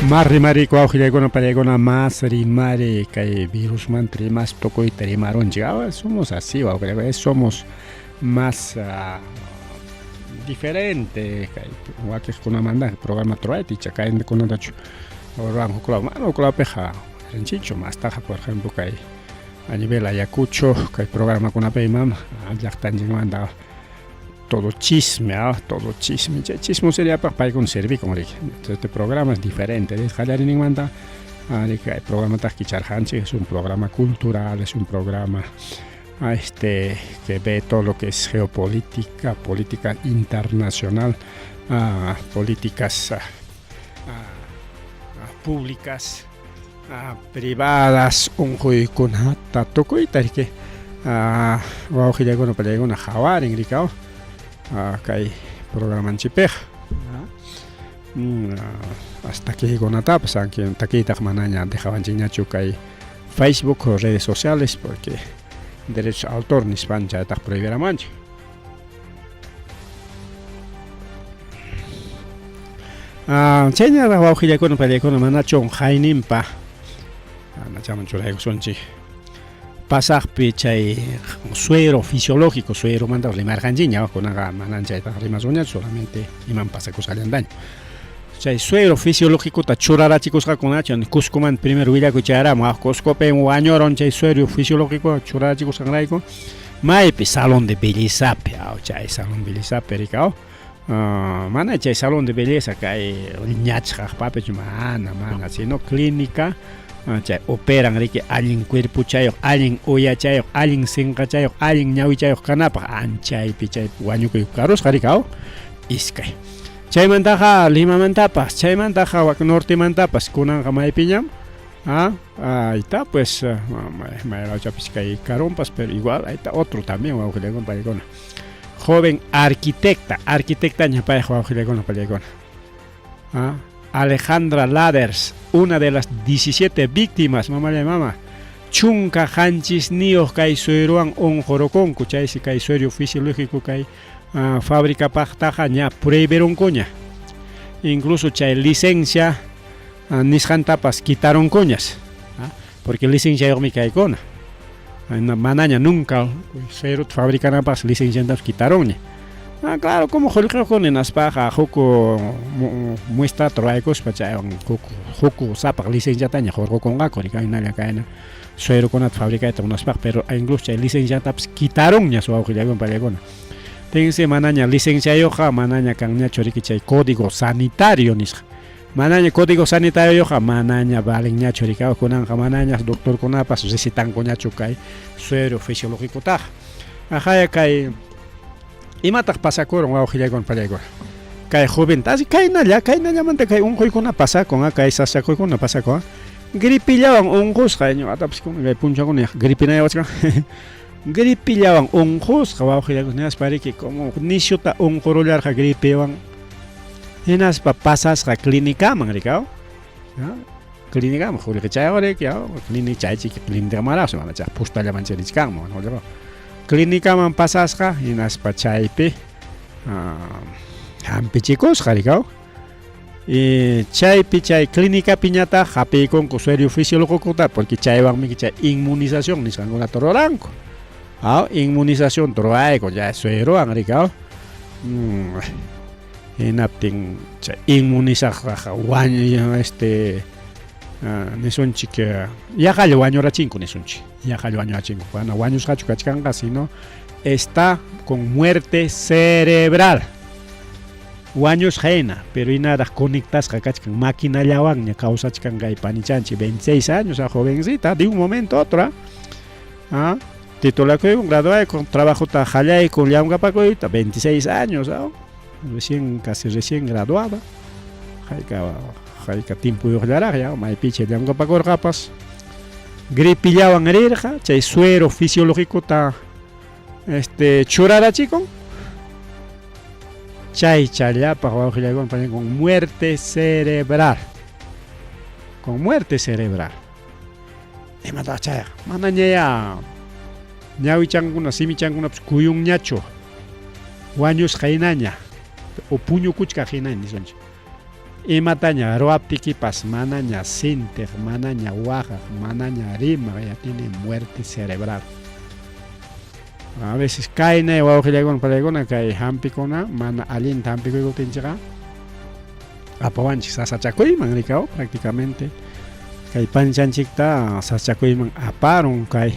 Más rimari wawqillaykuna pallaykuna más rimari kay virusmanta rimaspa tukuyta rimarunchik. Ahora somos así wawqillaykuna, somos más diferente kay wakiqkunamanta programa ruwayta icha kaykunatachu ruwan huk law mana huk lawpiqa rinchikchu mastaqa por ejemplo kay a nivel Ayacucho kay programakunapi imam llaqtanchikmanta todo chisme, ¿ah? Todo chisme. Chay chismoseriapaq paykuna servikun riki. Este programa es diferente. Qallariyninmanta kay programataq kicharqanchik, es un programa cultural, es un programa que ve todo lo que es geopolítica, política internacional, políticas públicas, privadas, unquykunata tukuyta riki wawqillaykuna pallaykuna qhawarin riki kay programanchikpiqa. Hasta takiykunatapas takiytaqa manaña dejawanchikñachu kay Facebook o redes sociales porque derechos autor nispan chaytaq prohibiramanchik. Chayñaraq wawqillaykuna pallaykuna manachu hayninpa anachaman churaykusunchik pasaqpi chay suero fisiológico sueromanta rimarqanchikña kunaqa manan chaytaqa rimasunñachu solamente iman pasakusqallantaña chay suero fisiológicota churarachikusqakunachu Cuscomanta primero willakuy chayaramun Cuscopim wañurun chay suero fisiológico churarachikusqanrayku maypi salón de bellezapi chay salón de bellezapi rikaw mana chay salón de belleza kay ñachqaqpapichu mana mana sino clínica chay operan riki allin cuerpochayuq allin uyachayuq allin sinqachayuq allin ñawichayuq kanapaq anchaypi chay wañukuy karusqa rikaw iskay chaymantaqa Limamantapas chaymantaqa wak nortemantapas kunanqa maypiñam ahí está pues maylawchapis kay karunpas pero igual ahí está otro también wawqillaykuna pallaykuna joven arquitecta arquitectaña payqa wawqillaykuna pallaykuna Alejandra Laders una de las 17 víctimas mamallay mama 17niyuq kay suerowan unqurukunku chaysi kay suero fisiológico kay fabricapaqtaqa ña prohibirunkuña incluso chay licencia nisqantapas quitarunkuñas porque licenciayuqmi kaykuna manaña nunca suerota fabricanapaq licenciantapas quitarunña. Claro, como qullqiyuqkuna hinaspaqa huk muestrata ruraykuspa chaywan huk huk sapaq licenciataña hurqukunqaku hinalla kayna suerokunata fabricayta munaspaqa pero incluso chay licenciatapas quitarunñas wawqillaykuna pallaykuna tinsi manaña licenciayuqqa manaña kanñachu riki chay código sanitario nisqa manaña código sanitariuyuqqa manaña valenñachu riki kunanqa manaña doctorkunapas recetankuñachu kay suero fisiológicotaqa ajaya kay imataq pasakurun wawqillaykuna pallaykuna kay joven así kaynalla kaynallamanta kay unquykuna pasakun kay sasakuykuna pasakun gripillawan unqusqa ñuqatapas kay punchawkuna gripinayawachkan gripillawan unqusqa wawqillaykuna hinaspa riki como nisyuta unqurullarqa gripiwan hinaspa pasasqa clinicaman rikaw clinicaman qullqichaywan riki clínica chaychiki clínica mana chay pustallaman chay richkanman clinicaman pasasqa hinaspa chaypi hampichikusqa rikaw y chaypi chay clinicapiñataq hapiykunku suero fisiológicota porque chaywanmi chay inmunización nisqankunata ruranku inmunización rurayku ya suerowan rikaw hinaptin chay inmunizaqqa wañu nisunchik yaqalla wañurachinku nisunchik yaqalla wañurachinku mana wañusqachu kachkanqa sino está con muerte cerebral wañusqa hina pero hinaraq conectasqa kachkan maquinallawanña kawsachkan kay panichanchik 26 años a jovencita de un momento a otro titulakuywan graduaykun trabajota qallaykun llamkapakuyta 26 años recién casi recién graduada hayka hayka tiempuyuqllaraq ya maypicha llamkapakurqapas gripillawan rirqa chay suero fisiológicota churarachikun chay challapaq wawqillaykuna con muerte cerebral con muerte cerebral imataq chayqa manaña ñawichankuna simichankunapas kuyunñachu wañusqa hinaña o puñukuchkaq hinaña nisunchik. Imataña ruwaptikipas manaña sintiq, manaña waqaq, manaña rimaq, ya tiene muerte cerebral. A veces kayna wawqillaykuna palaykuna kay hampikuna mana allinta hampikuykuptinchikqa apawanchik sasachakuyman rikaw prácticamente kay panchanchikta sasachakuyman aparun kay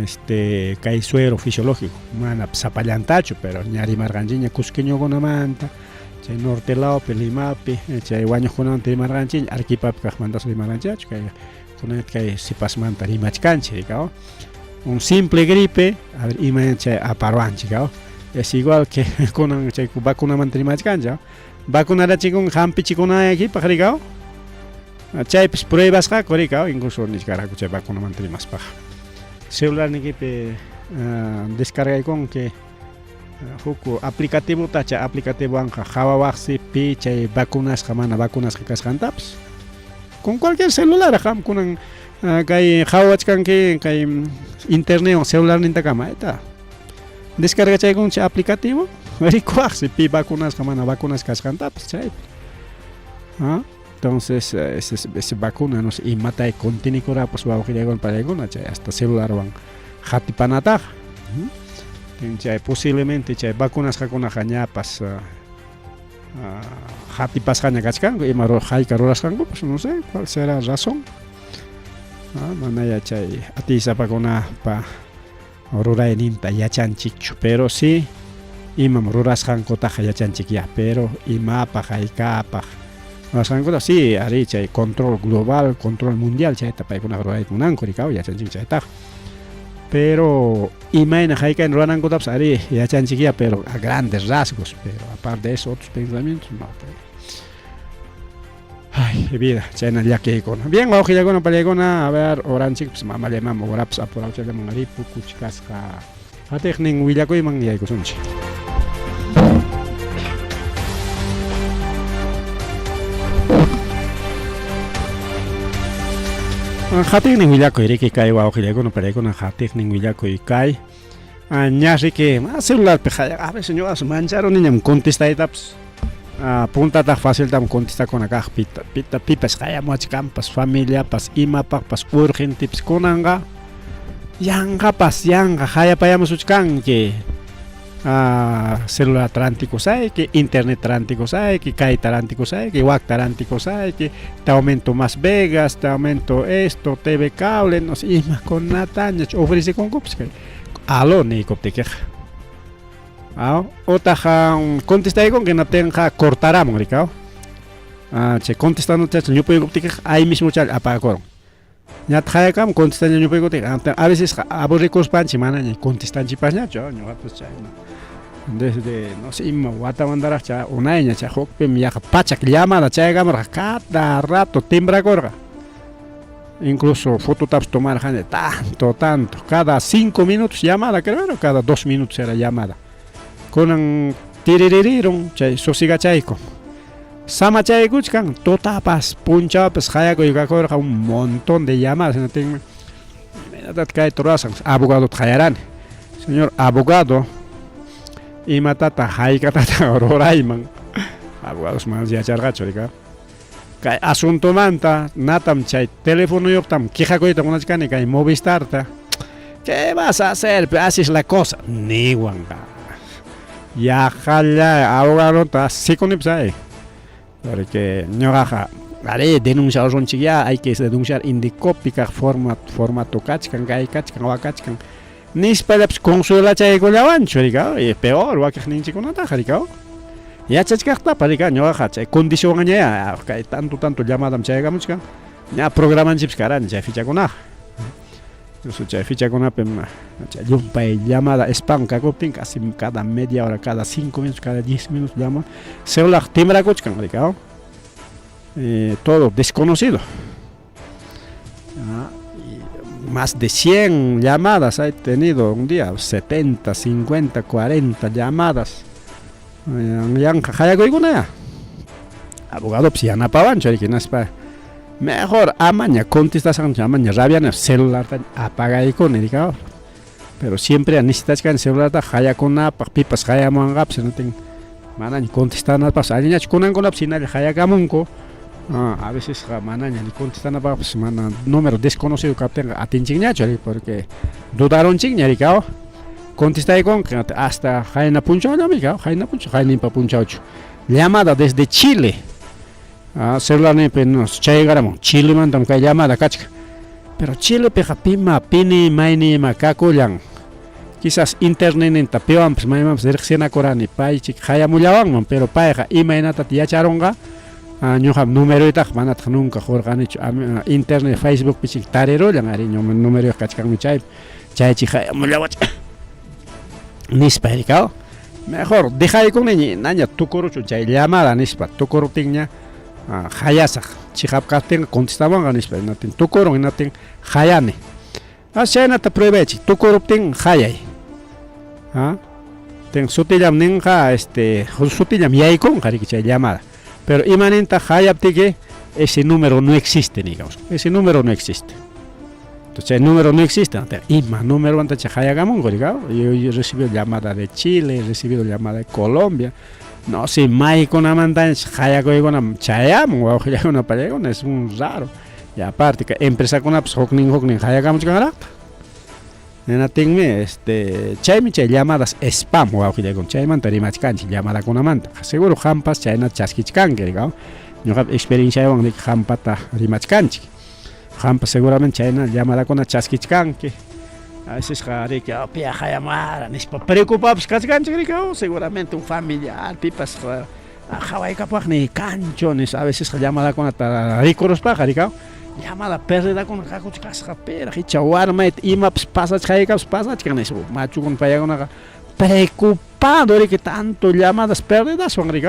este kay suero fisiológico mana sapallantachu pero ña rimarqanchikña cusqueñokunamanta chay norte lawpi Limapi chay wañuqkunamanta rimarqanchikña Arequipapi kaqmantas rimarqanchikchu kay kunan kay sipasmanta rimachkanchik rikaw un simple gripe a ver ima chay aparwanchik es igual que kunan chay vacunamanta rimachkanchik vacunarachikun hampichikunaykipaq rikaw chaypis pruebasqaku rikaw incluso nichkarqaku chay vacunamanta rimaspaqa celularnikipi descargaykunki huk aplicativota chay aplicativowanqa qhawawaqsi pi chay vacunasqa mana vacunasqa kasqantapas con cualquier celular qam kunan kay qhawachkanki kay internetwan celularnintakama ayta descargachaykunki chay aplicativo rikuwaqsi pi vacunasqa mana vacunasqa kasqantapas chaypi entonces ese, ese vacuna no sé imata continikurapas wawqillaykuna panaykuna chay hasta celularwan qatipanataqa chay posiblemente chay vacunasqakunaqa ñapas qatipasqaña kachkanku ima hayka rurasqankupas no sé cuál será razón manaya chay atiysapakunapa rurayninta yachanchikchu pero sí imam rurasqankutaqa yachanchikyá pero imapaq haykapaq rurasqankuta sí arí chay control global control mundial chayta paykunaqa rurayta munanku rikaw yachanchik chaytaqa pero imayna haykayna ruranankutapas arí yachanchikyá pero a grandes rasgos pero aparte de eso otros pensamientos no. Ay, vida, chayna llakiykuna. Bien, wawqillaykuna, pallaykuna, a ver, horanchikpas mamallay mama horapas apurawchallaman ripukuchkasqa. Qatiqnin willakuyman yaykusunchik. Qatiqnin willakuy riki kay wawqillaykuna, pallaykuna, qatiqnin willakuy kay. Ña riki celularpi a veces ñuqapas mancharuniñam contestaytapas. Puntataq faciltam contestakuna kaq pita, pita, pipas qayamuwachkanpas, familiapas, imapaqpas urgentepas kunanqa yanqapas yanqa qayapayamusuchkanki. Celular rantikusayki, internet rantikusayki, kayta rantikusayki, wakta rantikusayki, te aumento más vegas, te aumento esto, TV cable, no sé, imakunatañach ofrecekunkupas kay aló niykuptikiqa. Utaq contestaykunki hinaptinqa cortaramun rikaw. Chay contestando ñupuykuptikiqa ahí mismo chay apagakurun. Ñataq hayakamun contestaña ñupuykuptikiqa a veces aburrikuspanchik manaña contestanchikpasñachu ñuqapas chayna. Desde no sé ima watamantaraq chay unayña chay hukpim yaqa pachak llamada chaykamurqa cada rato timbrakurqa. Incluso fototapas tomarqani tanto, tanto, cada 5 minutos llamada creo era, cada 2 minutos era llamada. Kunan tiriririrun chay sosigachayku. Samachaykuchkan tutapas punchawpas qayakuy kakurqa un montón de llamadas hinaptinmi imaynatataq kayta rurasaq abogadota qayarani. Señor abogado, imatataq haykatataq rurayman? Abogados manas yacharqachu rika. Kay asuntomanta natam chay telefonoyuqtam quejakuyta munachkani kay Movistarta. ¿Qué vas a hacer? Así es la cosa. Niwanqa. Yaqalla abogadota sikunipas ay. Porque ñuqaqa arí denunciarunchikyá, hay que denunciar Indecopi kaq forma formato kachkan, kay kachkan, wak kachkan. Nispallapas consuelachaykullawanchu rikaw, y peor wakiqninchikkunataqa rikaw. Yachachkaqtapas rikaw ñuqaqa chay condicionñayá kay tanto tanto llamadam chayakamuchkan ña programanchikpas karani chay fichakunaqa. Incluso chay fichakunapim chay llumpay llamada spam kakuptin casi cada media hora, cada 5 minutos, cada 10 minutos llama celular timbrakuchkan rikaw. Todo desconocido. Más de 100 llamadas he tenido un día, 70, 50, 40 llamadas. Yanqa qayakuykuna Abogadopas yanapawanchu hinaspa mejor amaña contestasqanchik amaña rabiana celularta apagaykuni rikaw. Pero siempre necesitachkani celularta qayakunapaq pipas qayamuwanqapas hinaptin Manaña contestanapaqpas allinñachu kunankunapas hinalla qayakamunku. A vecesqa manaña ni contestanapaqpas mana número desconocido kaptinqa atinchikñachu riki porque dudarunchikña riki aw. Contestaykunqa hasta qayna punchawllami riki qayna punchaw qayninpa punchawchu. Llamada desde Chile. Celularninpi chayayaramun Chilemantam kay llamada kachkan. Pero Chilepiqa pima pini mayni ima kakullan. Quizás internetninta piwanpas maymanpas riqsinakurani paychik qayamullawanman, pero payqa imaynatataq yacharunqa ñuqam numeroytaqa manataq nunca qurqanichu. Internet Facebookpi chik tarirullan ari numeroyqa kachkanmi chaypi chaychik qayamullawachkan nispa rikaw. Mejor dejaykunniña naña tukuruchun chay llamada nispa tukuruptinña qayasaq chiqap kaptinqa contestawanqa nispa hinaptin tukurun hinaptin qayani. As chaynata pruebaychik tukuruptin qayay. Ha? Ten sutillam ninqa este sutillam yaykunqa riki chay llamada. Pero imanintaq qayaptiki ese número no existe digamos. Ese número no existe. Entonces chay número no existe. Ima numeromanta chay qayakamunku riki. Yo he recibido llamada de Chile, he recibido llamada de Colombia. No sé, maykunamantañach qayakuykuna chayamun wawqillakuna pallaykuna es un raro. Y aparte kay empresakunapas huknin huknin qayakamuchkanraqtaq. Hinaptinmi este chaymi chay llamadas spam wawqillaykuna chaymanta rimachkanchik llamadakunamanta. Seguro qampas chaynata chaskichkanki riki. Ñuqapa experienciaywan riki qampata rimachkanchik. Qampas seguramente chayna llamadakuna chaskichkanki. A vecesqa riki piya qayamuwara nispa preocupapas kachkanchik riki seguramente un familiar pipas qhawaykapuwaqniy kanchu nispa a vecesqa llamadakunata rikuruspaqa riki llamada perdidakuna kakuchkasqa piraq icha warmayta imapas pasachqaykapas pasachkan nispa machukuna payakunaqa preocupado riki tanto llamadas perdidaswan riki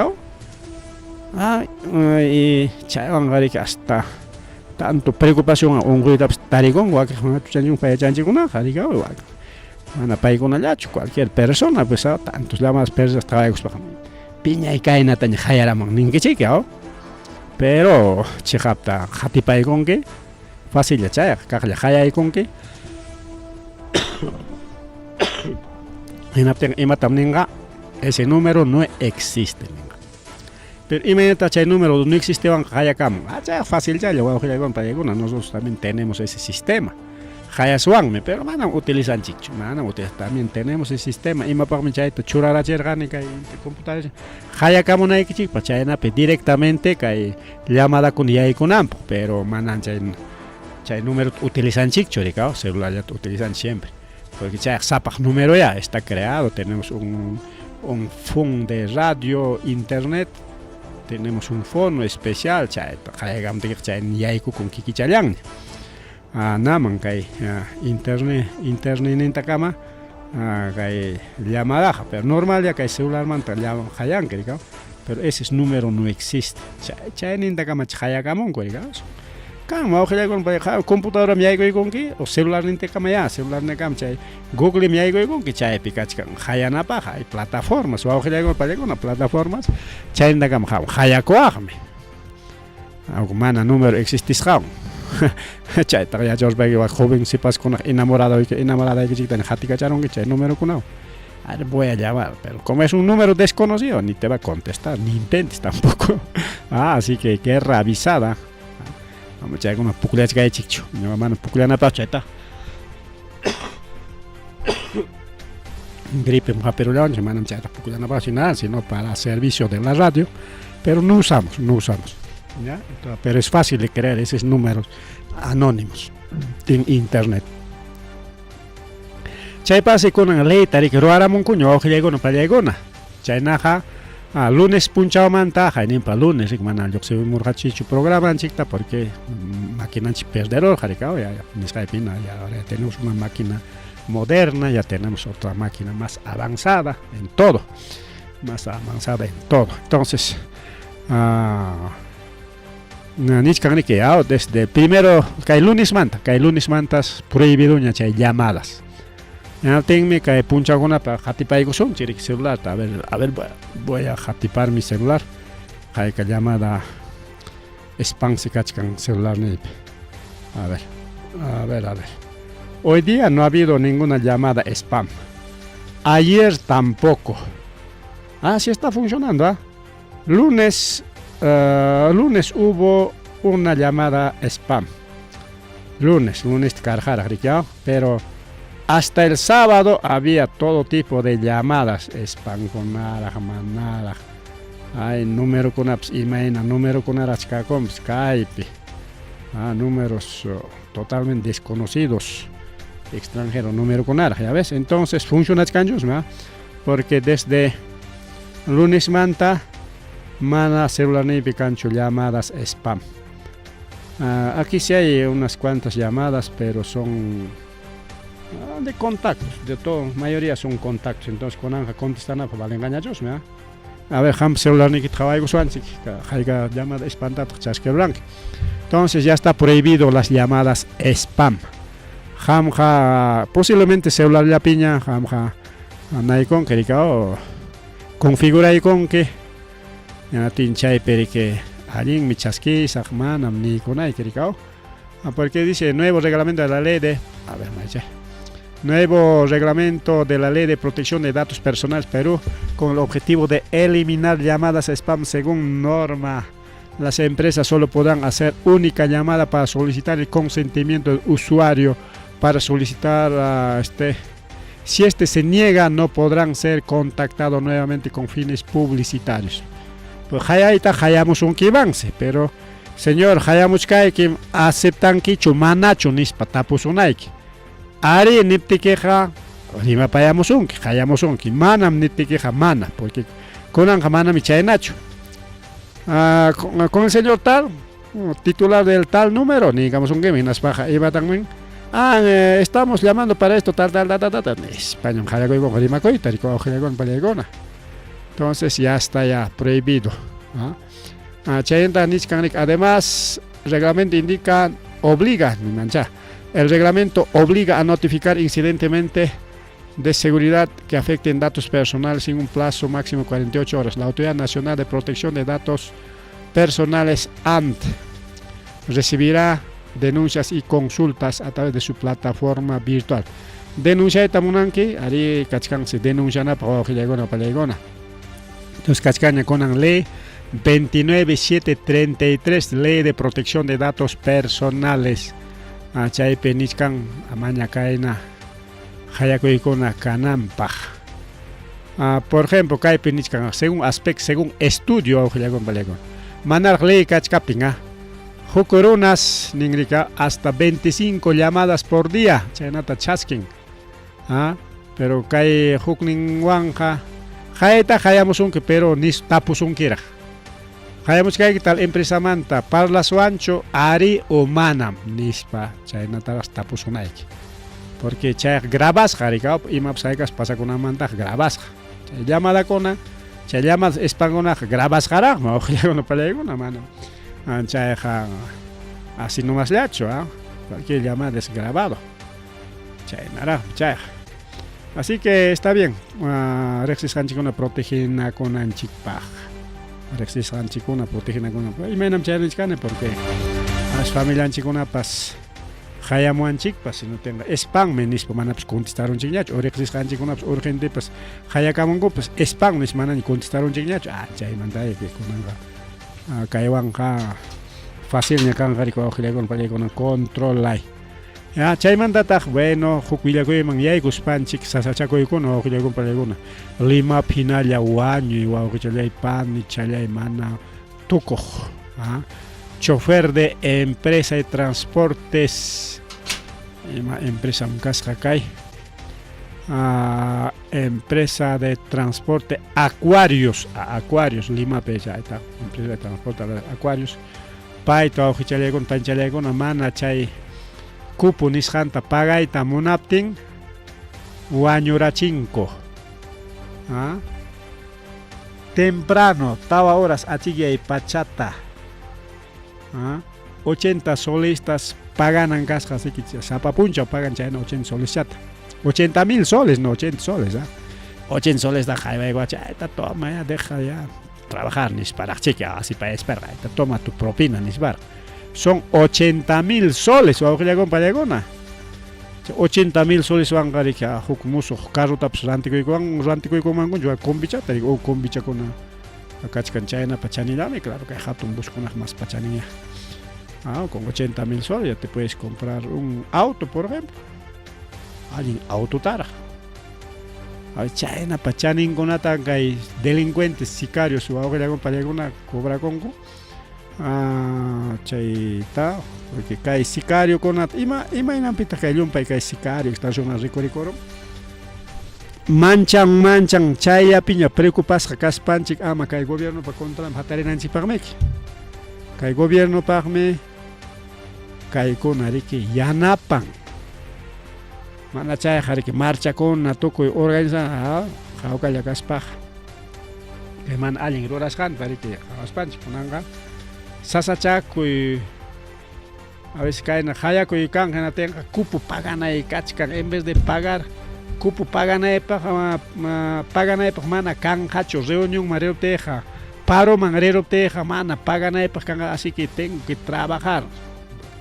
y chaywanqa riki hasta tanto preocupacionwan unquytapas tarikunku wakin machuchanchikuna payachanchikkunaqa riki mana paykunallachu cualquier persona pues tantos llamadas perdidas qhawaykuspaqa piñay kaynataña qayaramun ninkichik aw pero chiqapta qatipaykunki facilla chayqa kaqlla qayaykunki hinaptinqa imatam ninqa ese número no existe ninqa pero imaynataq chay número no existewanqa qayakamun ah chayqa facilchalla wawqillaykuna paykuna nosotros también tenemos ese sistema qayaswanmi pero manam utilizanchikchu manam utilizan también tenemos ese sistema imapaqmi chayta churarachirqani kay computadora qayakamunaykichikpaq chaynapi directamente kay llamadakuna yaykunanpaq pero manan chay chay número utilizanchikchu rikaw celularllata utilizanchik siempre porque chayqa sapaq número ya está creado tenemos un un phone de radio internet tenemos un fono especial chayta qayakamunaykiqa chay yaykukun kikichallanña naman kay internet internetnintakama kay llamadaqa pero normal ya kay celularmanta qayanki rikaw pero ese número no existe chay chaynintakama qayakamunku rikaw kan wawqillaykuna payqa computadoram yaykuykunki o celularnintakama ya celularnintakama chay Googlem yaykuykunki chaypi kachkan qayanapaq hay plataformas wawqillaykuna pallaykuna plataformas chaynintakama qayakuwaqmi mana número existisqawan chaytaqa yacharuspayki wak joven sipaskunaq enamoradoyki enamoradaykichikta qatikacharunki chay numerokunawan a ver voy a llamar pero como es un número desconocido ni te va a contestar ni intentes tampoco ah así que guerra avisada ama chaykuna pukllachkaychikchu ñuqa mana pukllanapaqchu chayta gripe hapirullawanchik manam chayta pukllanapaqchu nada sino para servicio de la radio pero no usamos no usamos ¿ya? Pero es fácil de crear esos números anónimos en internet chaypasi kunan leyta riki ruwaramunkuña wawqillaykuna pallaykuna chaynaqa lunes punchawmanta hayninpa lunes riki mana lluqsimurqachikchu programanchikta porque maquinanchik perderurqa riki ya nisqaypina ya ahora ya tenemos una máquina moderna ya tenemos otra máquina más avanzada en todo más avanzada en todo entonces nichkan riki desde primero kay lunesmanta kay lunesmantas prohibidoña chay llamadas hinaptinmi kay punchawkunapa qatipaykusunchik riki celularta a ver voy a qatipar mi celular hayka llamada spam si kachkan celularniypi a ver a ver a ver hoy día no ha habido ninguna llamada spam ayer tampoco. Ah, sí está funcionando, ¿ah? Lunes, lunes hubo una llamada spam. Lunes, lunes pero hasta el sábado había todo tipo de llamadas spam kunaraq, manaraq. Ay, númerokunapas imayna númerokunaraq kakunpas kaypi. Ah, números totalmente desconocidos. Extranjero númerokunaraq, ya ves. Entonces funcionachkanchus, ¿no? Porque desde lunes manta mana celularniypi kanchu llamadas spam. Aquí sí hay unas cuantas llamadas, pero son de contactos, de todo, mayoría son contactos. Entonces kunanqa contestanapaq valenqañachusmi, ¿ah? A ver, qampa celularniykita qhawaykusuwanchik, hayka llamada spamtataq chaskiruranki. Entonces ya está prohibido las llamadas spam. Qamqa posiblemente celularllapiña qamqa naykunki rika configuraykunki ñatin chaypi riki allinmi chaskisaq manam niykunayki rika. Porque dice nuevo reglamento de la ley de, a ver, maycha. Nuevo reglamento de la Ley de Protección de Datos Personales Perú con el objetivo de eliminar llamadas spam según norma. Las empresas solo podrán hacer única llamada para solicitar el consentimiento del usuario para solicitar si este se niega, no podrán ser contactados nuevamente con fines publicitarios. Pues hayayta hayamusunkimansi, pero señor, hayamuchkaykim aceptankichu manachu nispa tapusunayki. Ari niptikiqa rimapayamusunki, hayamusunki. Manam niptikiqa mana, porque kunanqa manami chaynachu. Con el señor tal, titular del tal número, niykamusunkimi hinaspaqa imatanmin. Estamos llamando para esto, tal, tal, tal, tal, tal. Español, hayakuykunqa rimakuyta, wawqillaykuna panillaykuna. Entonces ya está ya prohibido. Chayanta nichkan, además, reglamento indica, obliga, mi mancha. El reglamento obliga a notificar incidentemente de seguridad que afecten datos personales en un plazo máximo de 48 horas. La Autoridad Nacional de Protección de Datos Personales, ANT, recibirá denuncias y consultas a través de su plataforma virtual. Denunciayta munanki, ari kachkansi denuncianapaq wawqillaykuna panillaykuna. Entonces kachkaña kunan ley 29733, Ley de Protección de Datos Personales. Chaypi nichkan amaña kayna hayakuykuna kananpaq. Por ejemplo, kaypi nichkan según aspecto, según estudio wawqillaykuna panillaykuna. Manaraq ley kachkaptin, huk runas ninrika hasta 25 llamadas por día chaynata chaskin. Pero kay hukninwanqa hayta hayamusunki, pero nis tapusunkiraq. Hayamuchkayki tal empresamanta parlaswanchu ari o manam nispa chaynataraq tapusunayki. Porque chayqa grabasqa rika imapas haykas pasakunamantaq grabasqa. Chay llamadakuna, chay llamadas spamkunaqa grabasqaraqmi wawqillaykuna panillaykuna manam. Chayqa así nomasllachu, cualquier llamada es grabado. Chaynaraqmi chayqa. Así que está bien, riqsisqanchikkuna proteginakunanchikpaq. Riqsisqanchikkuna proteginakunapaq. Imaynam chay nichkani porque as familianchikkunapas hayamuwanchikpas sino tenga spammi nispa manapas contestarunchikñachu o riqsisqanchikkunapas urgentepas hayakamunkupas spam nispa manaña contestarunchikñachu. Chaymanta kunanqa kaywanqa facilña kanqa riki wawqillaykuna panillaykuna controlay. Ya, chaymantataq, bueno, huk willakuyman yaykuspanchik sasachakuykuna wawqillaykuna panillaykuna. Limapi hinalla wañuy wawqichallay panichallay mana tukuq. Chofer de empresa de transportes, ima empresa kasqa kay, empresa de transporte Aquarius, Aquarius Limapi chayta, empresa de transporte Aquarius, payta wawqichallaykuna panichallaykuna mana chay cupo nisqanta pagayta munaptin wañurachinku. Temprano, tawa horas achikyay pachata, 80 solistas paganan kasqa, así que sapa punchaw pagan chayna 80 soleschata. 80,000 soles, no 80 soles, 80 soles da chayta toma ya, deja ya trabajar nisparaqchiki, así pa esperar, toma tu propina nispara. Son 80,000 soles, wawqillaykuna panillaykuna. 80 mil soleswanqa riki huk musuq carrotapas rantikuykuwan rantikuykumankunchu combichata riki o combichakuna kachkan chaynapa chanillanmi claro kay hatun buskunaq mas pachaninña. Ah, con 80 mil soles ya te puedes comprar un auto, por ejemplo. Allin autotaraq. Chaynapa chaninkunata kay delincuentes, sicarios, wawqillakuna pallaykuna cobrakunku. Ah, chayta, porque kay sicariokunata, ima imaynanpitaq kay llumpay kay sicario extorsiona rikurikurun? Manchan manchan chayllapiña preocupasqa kaspanchik ama kay gobiernopa contranpi hatarinanchikpaqmiki. Kay gobiernopaqmi kaykuna riki yanapan. Mana chayqa riki marchakuna tukuy organizan hawkalla kaspaqa. Kay mana allin rurasqanta riki qhawaspanchik kunanqa sasachakuy a veces kayna qayakuy kan hinatinqa cupo paganay kachkan en vez de pagar cupo paganaypaq paganaypaq mana kanqachu reunionman riruptiyqa paroman riruptiyqa mana paganaypaq kanqa así que tengo que trabajar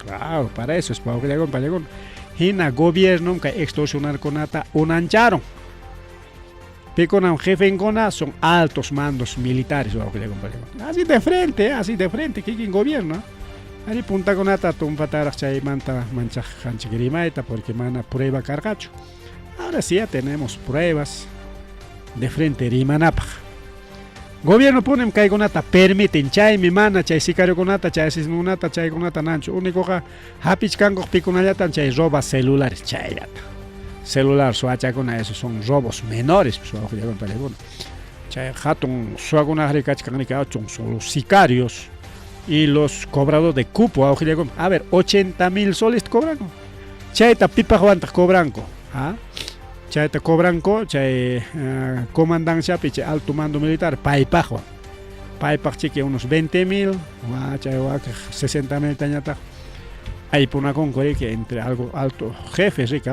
claro para eso es wawqillakuna pallakuna hina gobiernom kay extorsionarkunata unancharon. Pikunam jefenkuna son altos mandos militares wawqillakuna. Así de frente, así de frente kikin gobierno. Ari puntakunata tumpataraq chaymanta manchaqanchik rimayta porque mana prueba karqachu. Ahora sí ya tenemos pruebas de frente rimanapaq. Gobierno punim kaykunata permiten, chaymi mana chay sicariokunata, chay asesinokunata, chaykunata nanchu. Únicoqa hapichkankuq pikunallatan chay roba celulares, chayllata. Celular suwachakuna, esos son robos menores, pues, wawqillakuna. Chay hatun suwakunaqri kachkan riki, son los sicarios y los cobradores de cupo, wawqillakuna. A ver, 80 mil soles cobranku. Chayta pipaqwantaq cobranku, ¿ah? Chayta cobranku chay comandanciapi chay alto mando militar paypaqwan. Paypaq chiki unos 20 mil, chay wakaq 60 mil tañataq aypunakunku riki entre algo alto jefes riki,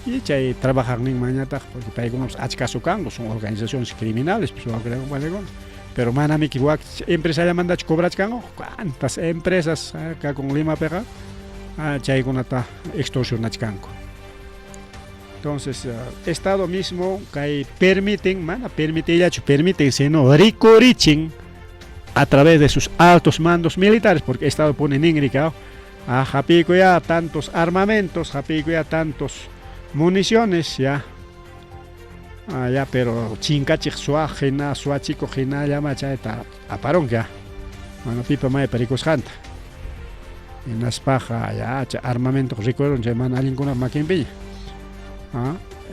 y chay trabajaqninmanñataq porque paykunapas achkasu kanku, son organizaciones criminales, pues wawqillakuna. Pero manamiki wak empresallamantachu cobrachkanku, cuántas empresas kakun Limapiqa chaykunata extorsionachkanku. Entonces, Estado mismo kay permiten, mana permitillachu permiten, sino rikurichin a través de sus altos mandos militares, porque Estado pone nin rika, hapiykuya tantos armamentos, hapiykuya tantos municiones, ya. Ya, pero chinkachiq suwaq hina, suwachikuq hinallama chayta aparunki, ya. Mana pipa maypa rikusqanta. Hinaspaqa ya chay armamento rikurun chay mana allinkunap makinpiña.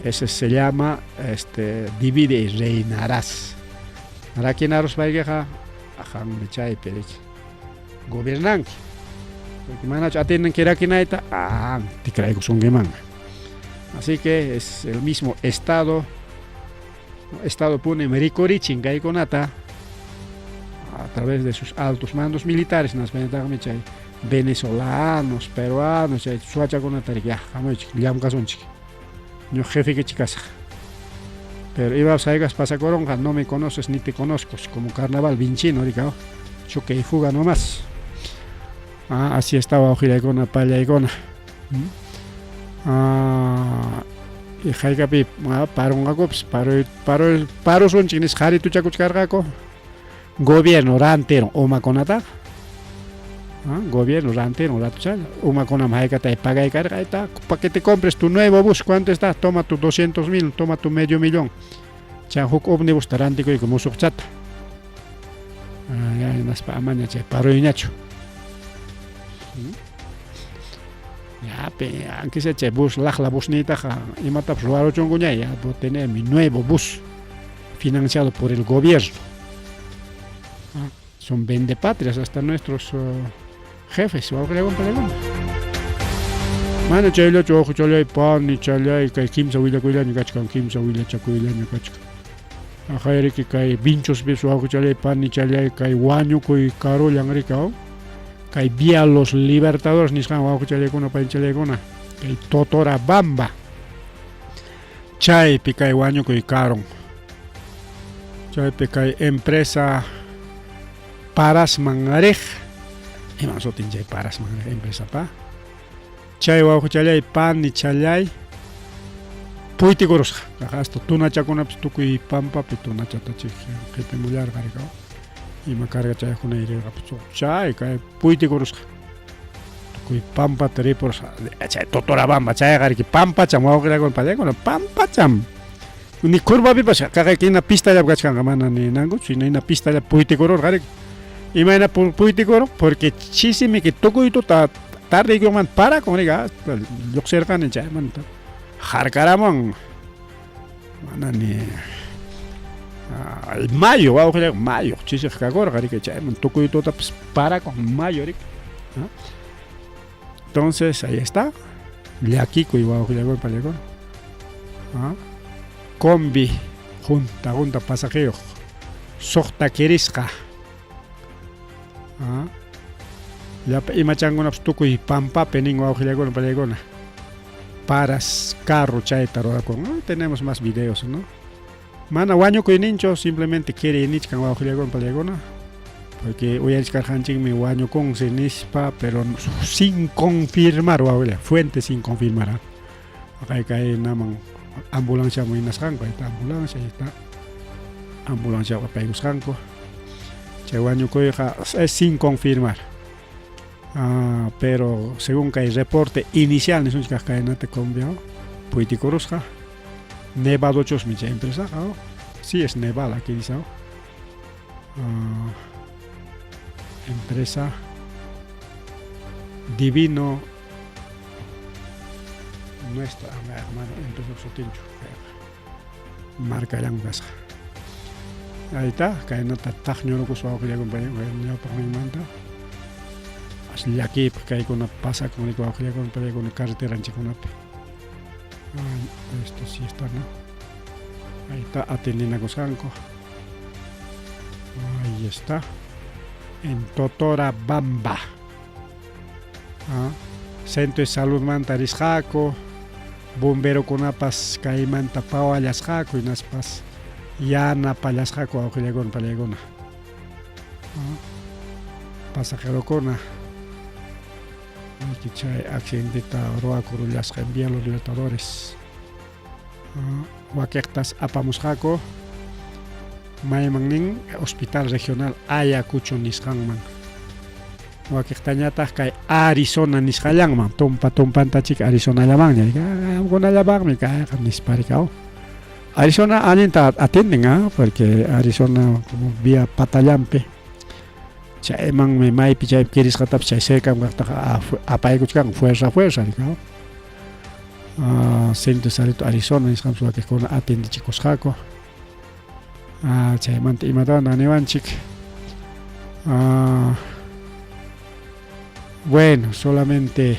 Ese se llama divide y reinarás. Rakinaruspaykiqa qammi chaypi riki gobernanki. Porque manachu atinanki rakinayta, tikraykusunkimanmi. Así que es el mismo Estado, Estado pone rikurichin kaykunata a través de sus altos mandos militares, hinaspañataqmi chay venezolanos, peruanos, chay suwachakunata riki, ya, hamuychik, llamkasunchik. Ñuqa jefekichik kasaq. Pero imapas haykas pasakurunqa, no me conoces ni te conozco, como carnaval vinchino, riki, choque y fuga nomás. Así estaba wawqillaykuna, pallaykuna. Y haykapi parunqakupas, parusunchik nisqa qarituchakuchkarqaku. Gobierno rantirun umakunataqa. Gobierno rantirun ratuchalla. Umakunam haykata pagaykarqa, ahí está, pa que te compres tu nuevo bus, ¿cuánto está? Toma tu 200 mil, toma tu medio millón. Chay huk ómnibusta rantikuyku musuqchata. Ya hinaspa amaña chay paruyñachu. Ya, aunque sea chay bus, laqla busniytaqa imatapas ruwaruchunkuña, ya voy a tener mi nuevo bus financiado por el gobierno. Son vendepatrias hasta nuestros jefes. Mana chayllachu wawqichallay panichallay kay kimsa willakuyllaña kachkan, kimsa willachakuyllaña kachkan. Aqhayriki kay Vinchospis wawqichallay panichallay kay wañukuy karullan riki, kay Vía Los Libertadores nisqan wawqichallaykuna panichallaykuna kay Totora Bamba. Chaypi kay wañukuy karun. Chaypi kay empresa Parasman riq. Iman sutin chay Parasman riq empresa pa? Chay wawqichalláy panichalláy puytikurusqa. Kaq hasta tunachakunapas tukuy pampapi tunachata chik qipimullarqa rikaw. Ima carga chayaqkuna irirqa chay kay puytikurusqa. Tukuy pampata ripurusqa. Chay Totorabamba chayqa riki pampacham wawqillakuna pallakuna pampacham. Ni curvapipas kaqay hina pistallapi kachkanqa mana ninankuchu hina hina pistallapi puytikururqa riki. Imayna puytikurun porque chisimiki tukuy tuta tardeykunmanta parakun riki hasta lluqsirqani chaymanta harkaramun mana ni mayo wawqillayku mayo chisiq kakurqa riki chayman tukuy tutapas parakun mayo riki. Entonces ahí está llakikuy wawqillakuna pallakuna. Combi junta junta pasajeyuq suqta kirisqa. Llapa imachankunapas tukuy pampapi nin wawqillakuna pallaykuna. Paras carro chayta rurakun. Ah, tenemos más videos, ¿no? Mana wañukuyninchu, simplemente quiere nichkan wawqillakuna pallaykuna. Porque uyarichkarqanchikmi wañukunsi nispa, pero sin confirmar wawqilla, fuente sin confirmar. ¿Ah? Kay kay naman ambulancia hinasqanku, ahí está ambulancia, ahí está ambulancia apaykusqanku. Chay wañukuyqa es sin confirmar. Ah, pero según kay reporte inicial nisunchik kaq kaynata combiao puytikurusqa Nevadochusmi chay empresaqa, oh. Sí es Nevada aquí dice, oh. Ah, empresa Divino nuestra hermano empresa sutinchu markallanku kasqa. Ahí está, kaynata taqñurukuspa wawqillakuna ñawpaqninmanta. As llakiypaq kaykuna pasakun riki wawqillakuna paykuna carreteranchikkunapi. Ay, esto sí está, ¿no? Ahí está atendinakusqanku. Ahí está. En Totorabamba. Ah, centro de saludmanta risqaku, bomberokunapas kaymanta pawallasqaku hinaspas yanapallasqaku wawqillakuna pallaykuna. Ah, pasajerokuna chay accidenteta ruwakurullasqa en Vía Los Libertadores. Ah, wakiqtas apamusqaku mayman nin Hospital Regional Ayacucho nisqanman. Wakiqtañataq kay Arizona nisqallanman, tumpa tumpantachik Arizonallamanña, qamkunallapaqmi kayqa nispa rikaw. Arizona allinta atienden, ¿ah? Porque Arizona como vía patallampi chaymanmi maypi chaypi kirisqatapas chay cerca kaqtaqa apaykuchkanku fuerza fuerza rikaw. Ah, Centro de Salud Arizona nisqanpas wakiqkuna atiendichikusqaku. Ah, chaymanta imatawan niwanchik. Ah, bueno, solamente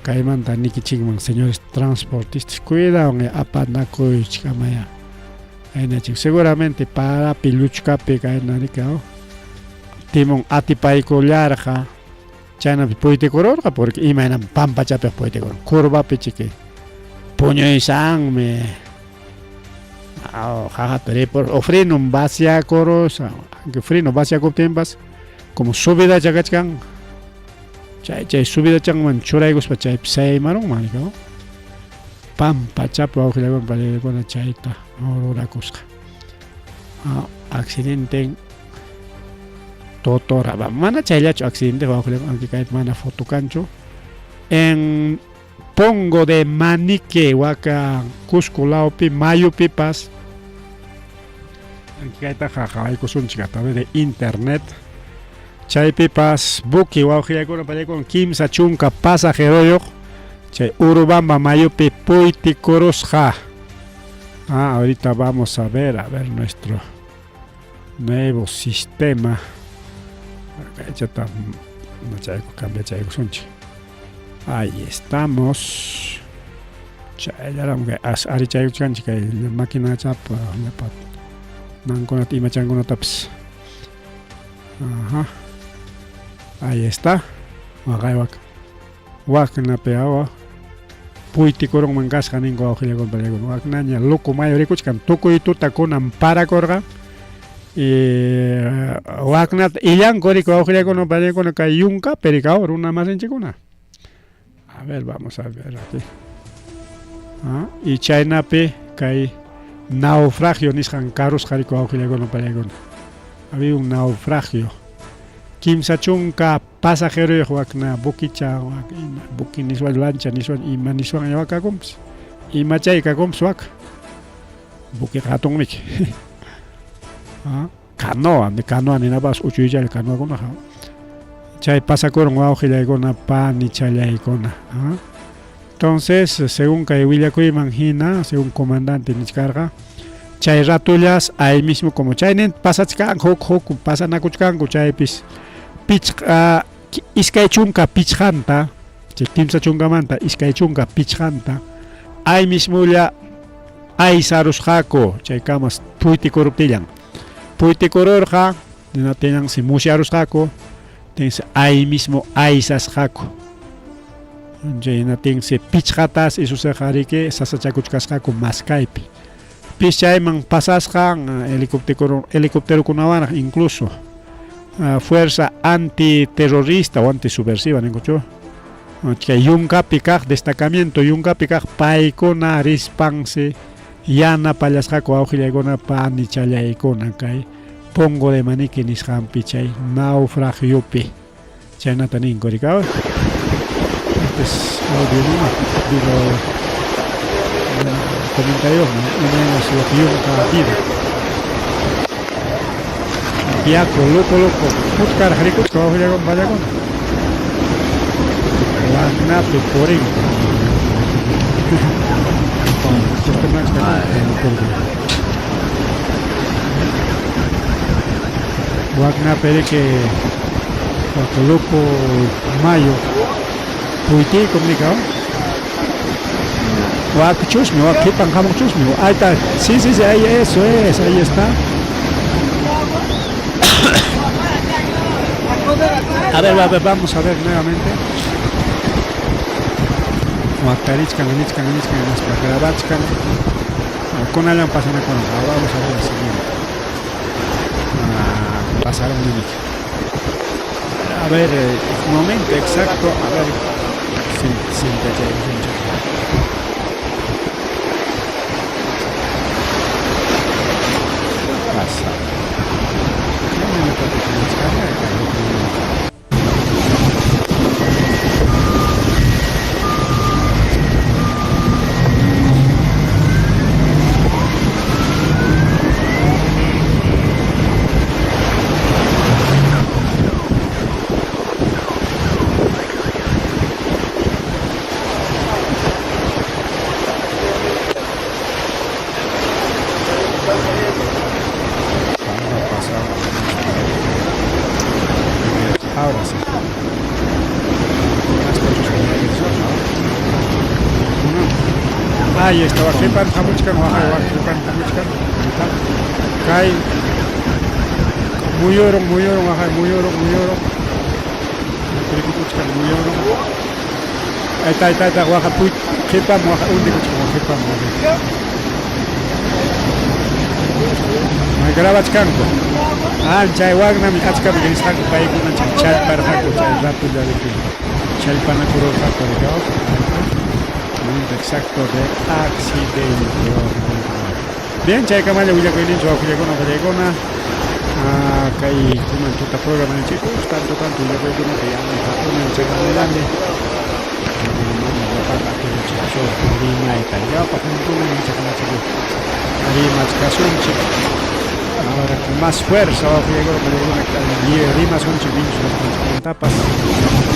kaymanta nikichikman, señores transportistas, cuidado apanakuychik amaya. Aynachik seguramente parapi lluchkapi kayna rikaw. Timón atipaykullarqa chaynapi puytikururqa porque imaynam pampachapi puytikurun curvapi chiki puñuysanmi qaqata ripur o frenon vaciakurusqa aunque freno vaciakuptinpas como subidacha kachkan chay chay subidachanman churaykuspa chaypi sayaymarunman rikaw pampachapi wawqillakuna pallakuna chayta rurakusqa. Accidente Totora mana chayllachu accidente wawqillakuna aunque kaypi mana foto kanchu en Pongo de Manique waka Cusco lawpi mayupipas aunque kaytaqa qawaykusunchik a través de internet chaypipas buque wawqillakuna pallakuna 30 pasajeroyuq chay Urubamba mayupi puytikurusqa. Ah, ahorita vamos a ver nuestro nuevo sistema. Kaychata cambiachaykusunchik. Ahí estamos. Chayllaram kay arichaykuchkanchik kay maquinachapa llapa nankunata imachankunatapas. Ajá. Ahí está. Waqay wak. Waknapi awa puytikurunman kasqa ninku wawqillakuna pallakuna. Waknaña loco mayo rikuchkan tukuy tuta kunan parakurqa. Y waknata illanku riku wawqillakuna pallakuna kay yunkapi rikaw runa masinchikkuna. A ver, vamos a ver aquí. ¿Ah? Y chaynapi kay naufragio nisqan karusqa riku wawqillaykuna pallaykuna. Había un naufragio. Kimsa chunka pasajeroyuq wakna buquicha wak ima buqui niswan lancha niswan ima niswan wakakunpas. Ima chay kakunpas wak. Buquiqa hatunmiki. ¿Ah? Canoa, canoa ninapas uchuychalla canoakunaqa. Chay pasakurun wawqillaykuna panichallaykuna. ¿Ah? Entonces, según kay willakuyman hina, según comandante nichkarqa, chay ratullas ahí mismo como chaynin pasachkanku huk huk pasanakuchkanku chaypis pichqa 25 chay 30manta 25 ahí mismolla aysarusqaku chaykamas puytikuruptillan puytikururqa hinaptinsi musyarusqaku tinsi ahí mismo aysasqaku chaynatinsi pichqatas isusaqa riki sasachakuchkasqaku maskaypi pis chayman pasasqan helicóptero helicópterokunawanraq incluso fuerza antiterrorista o antisubversiva ninkuchu chay yunkapi kaq destacamiento yunkapi kaq paykuna rispansi yanapallasqaku wawqillaykuna panichallaykuna kay Pongo de Mainique nisqanpi chay naufragiopi chaynata ninku rikaw este es audio nima digo comentario imaynas yunka vida yaku loco loco putkaraq rikuchka wawqillaykuna pallakuna waknapi purinku Waknapi riki Loco Mayo puytiykum nika wak chusmi wak qipan hamuq chusmi ahí está sí sí sí ahí eso es ahí está a ver, a ver vamos a ver nuevamente Waktarichkan nichkan nichkan hinaspa grabachkan kunallan pasanakuna vamos a ver el siguiente pasaron niki a ver el momento exacto a ver sintachaykusunchik pasa Ahora pasa. Ahora sí. Hasta Ahí está, qipan hamuchkan, qipan hamuchkan. Kay muyurun, muyurun, waqay muyurun, muyurun. Rikukuchkan muyurun. Ahí está, ahí está, ahí está, waqa puy qipan waqa undikuchkan, qipan waqa. Grabachkanku. Ah, chay waknami achkami risqaku paykuna chay challparqaku chay ratulla riki challpanakururqaku rikaw. Momento exacto de accidente. Bien, chay kamalla willakuyninchik wawqillaykuna pallaykuna. Kay kunan tuta programa ninchik tanto tanto willakuykunata yanqa unanchakamulani. Mana llapanta atinchikchu rimayta llapa hunkuna ninchik rimachkasunchik. Ahora con más fuerza wawqillaykuna pallaykuna rimasunchik vinchus llaqtanchikmantapas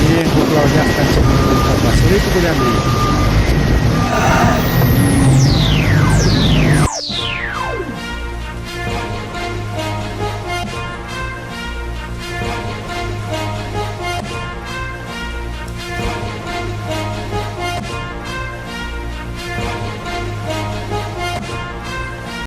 bien huk law llaqtanchikmantapas rikukullami.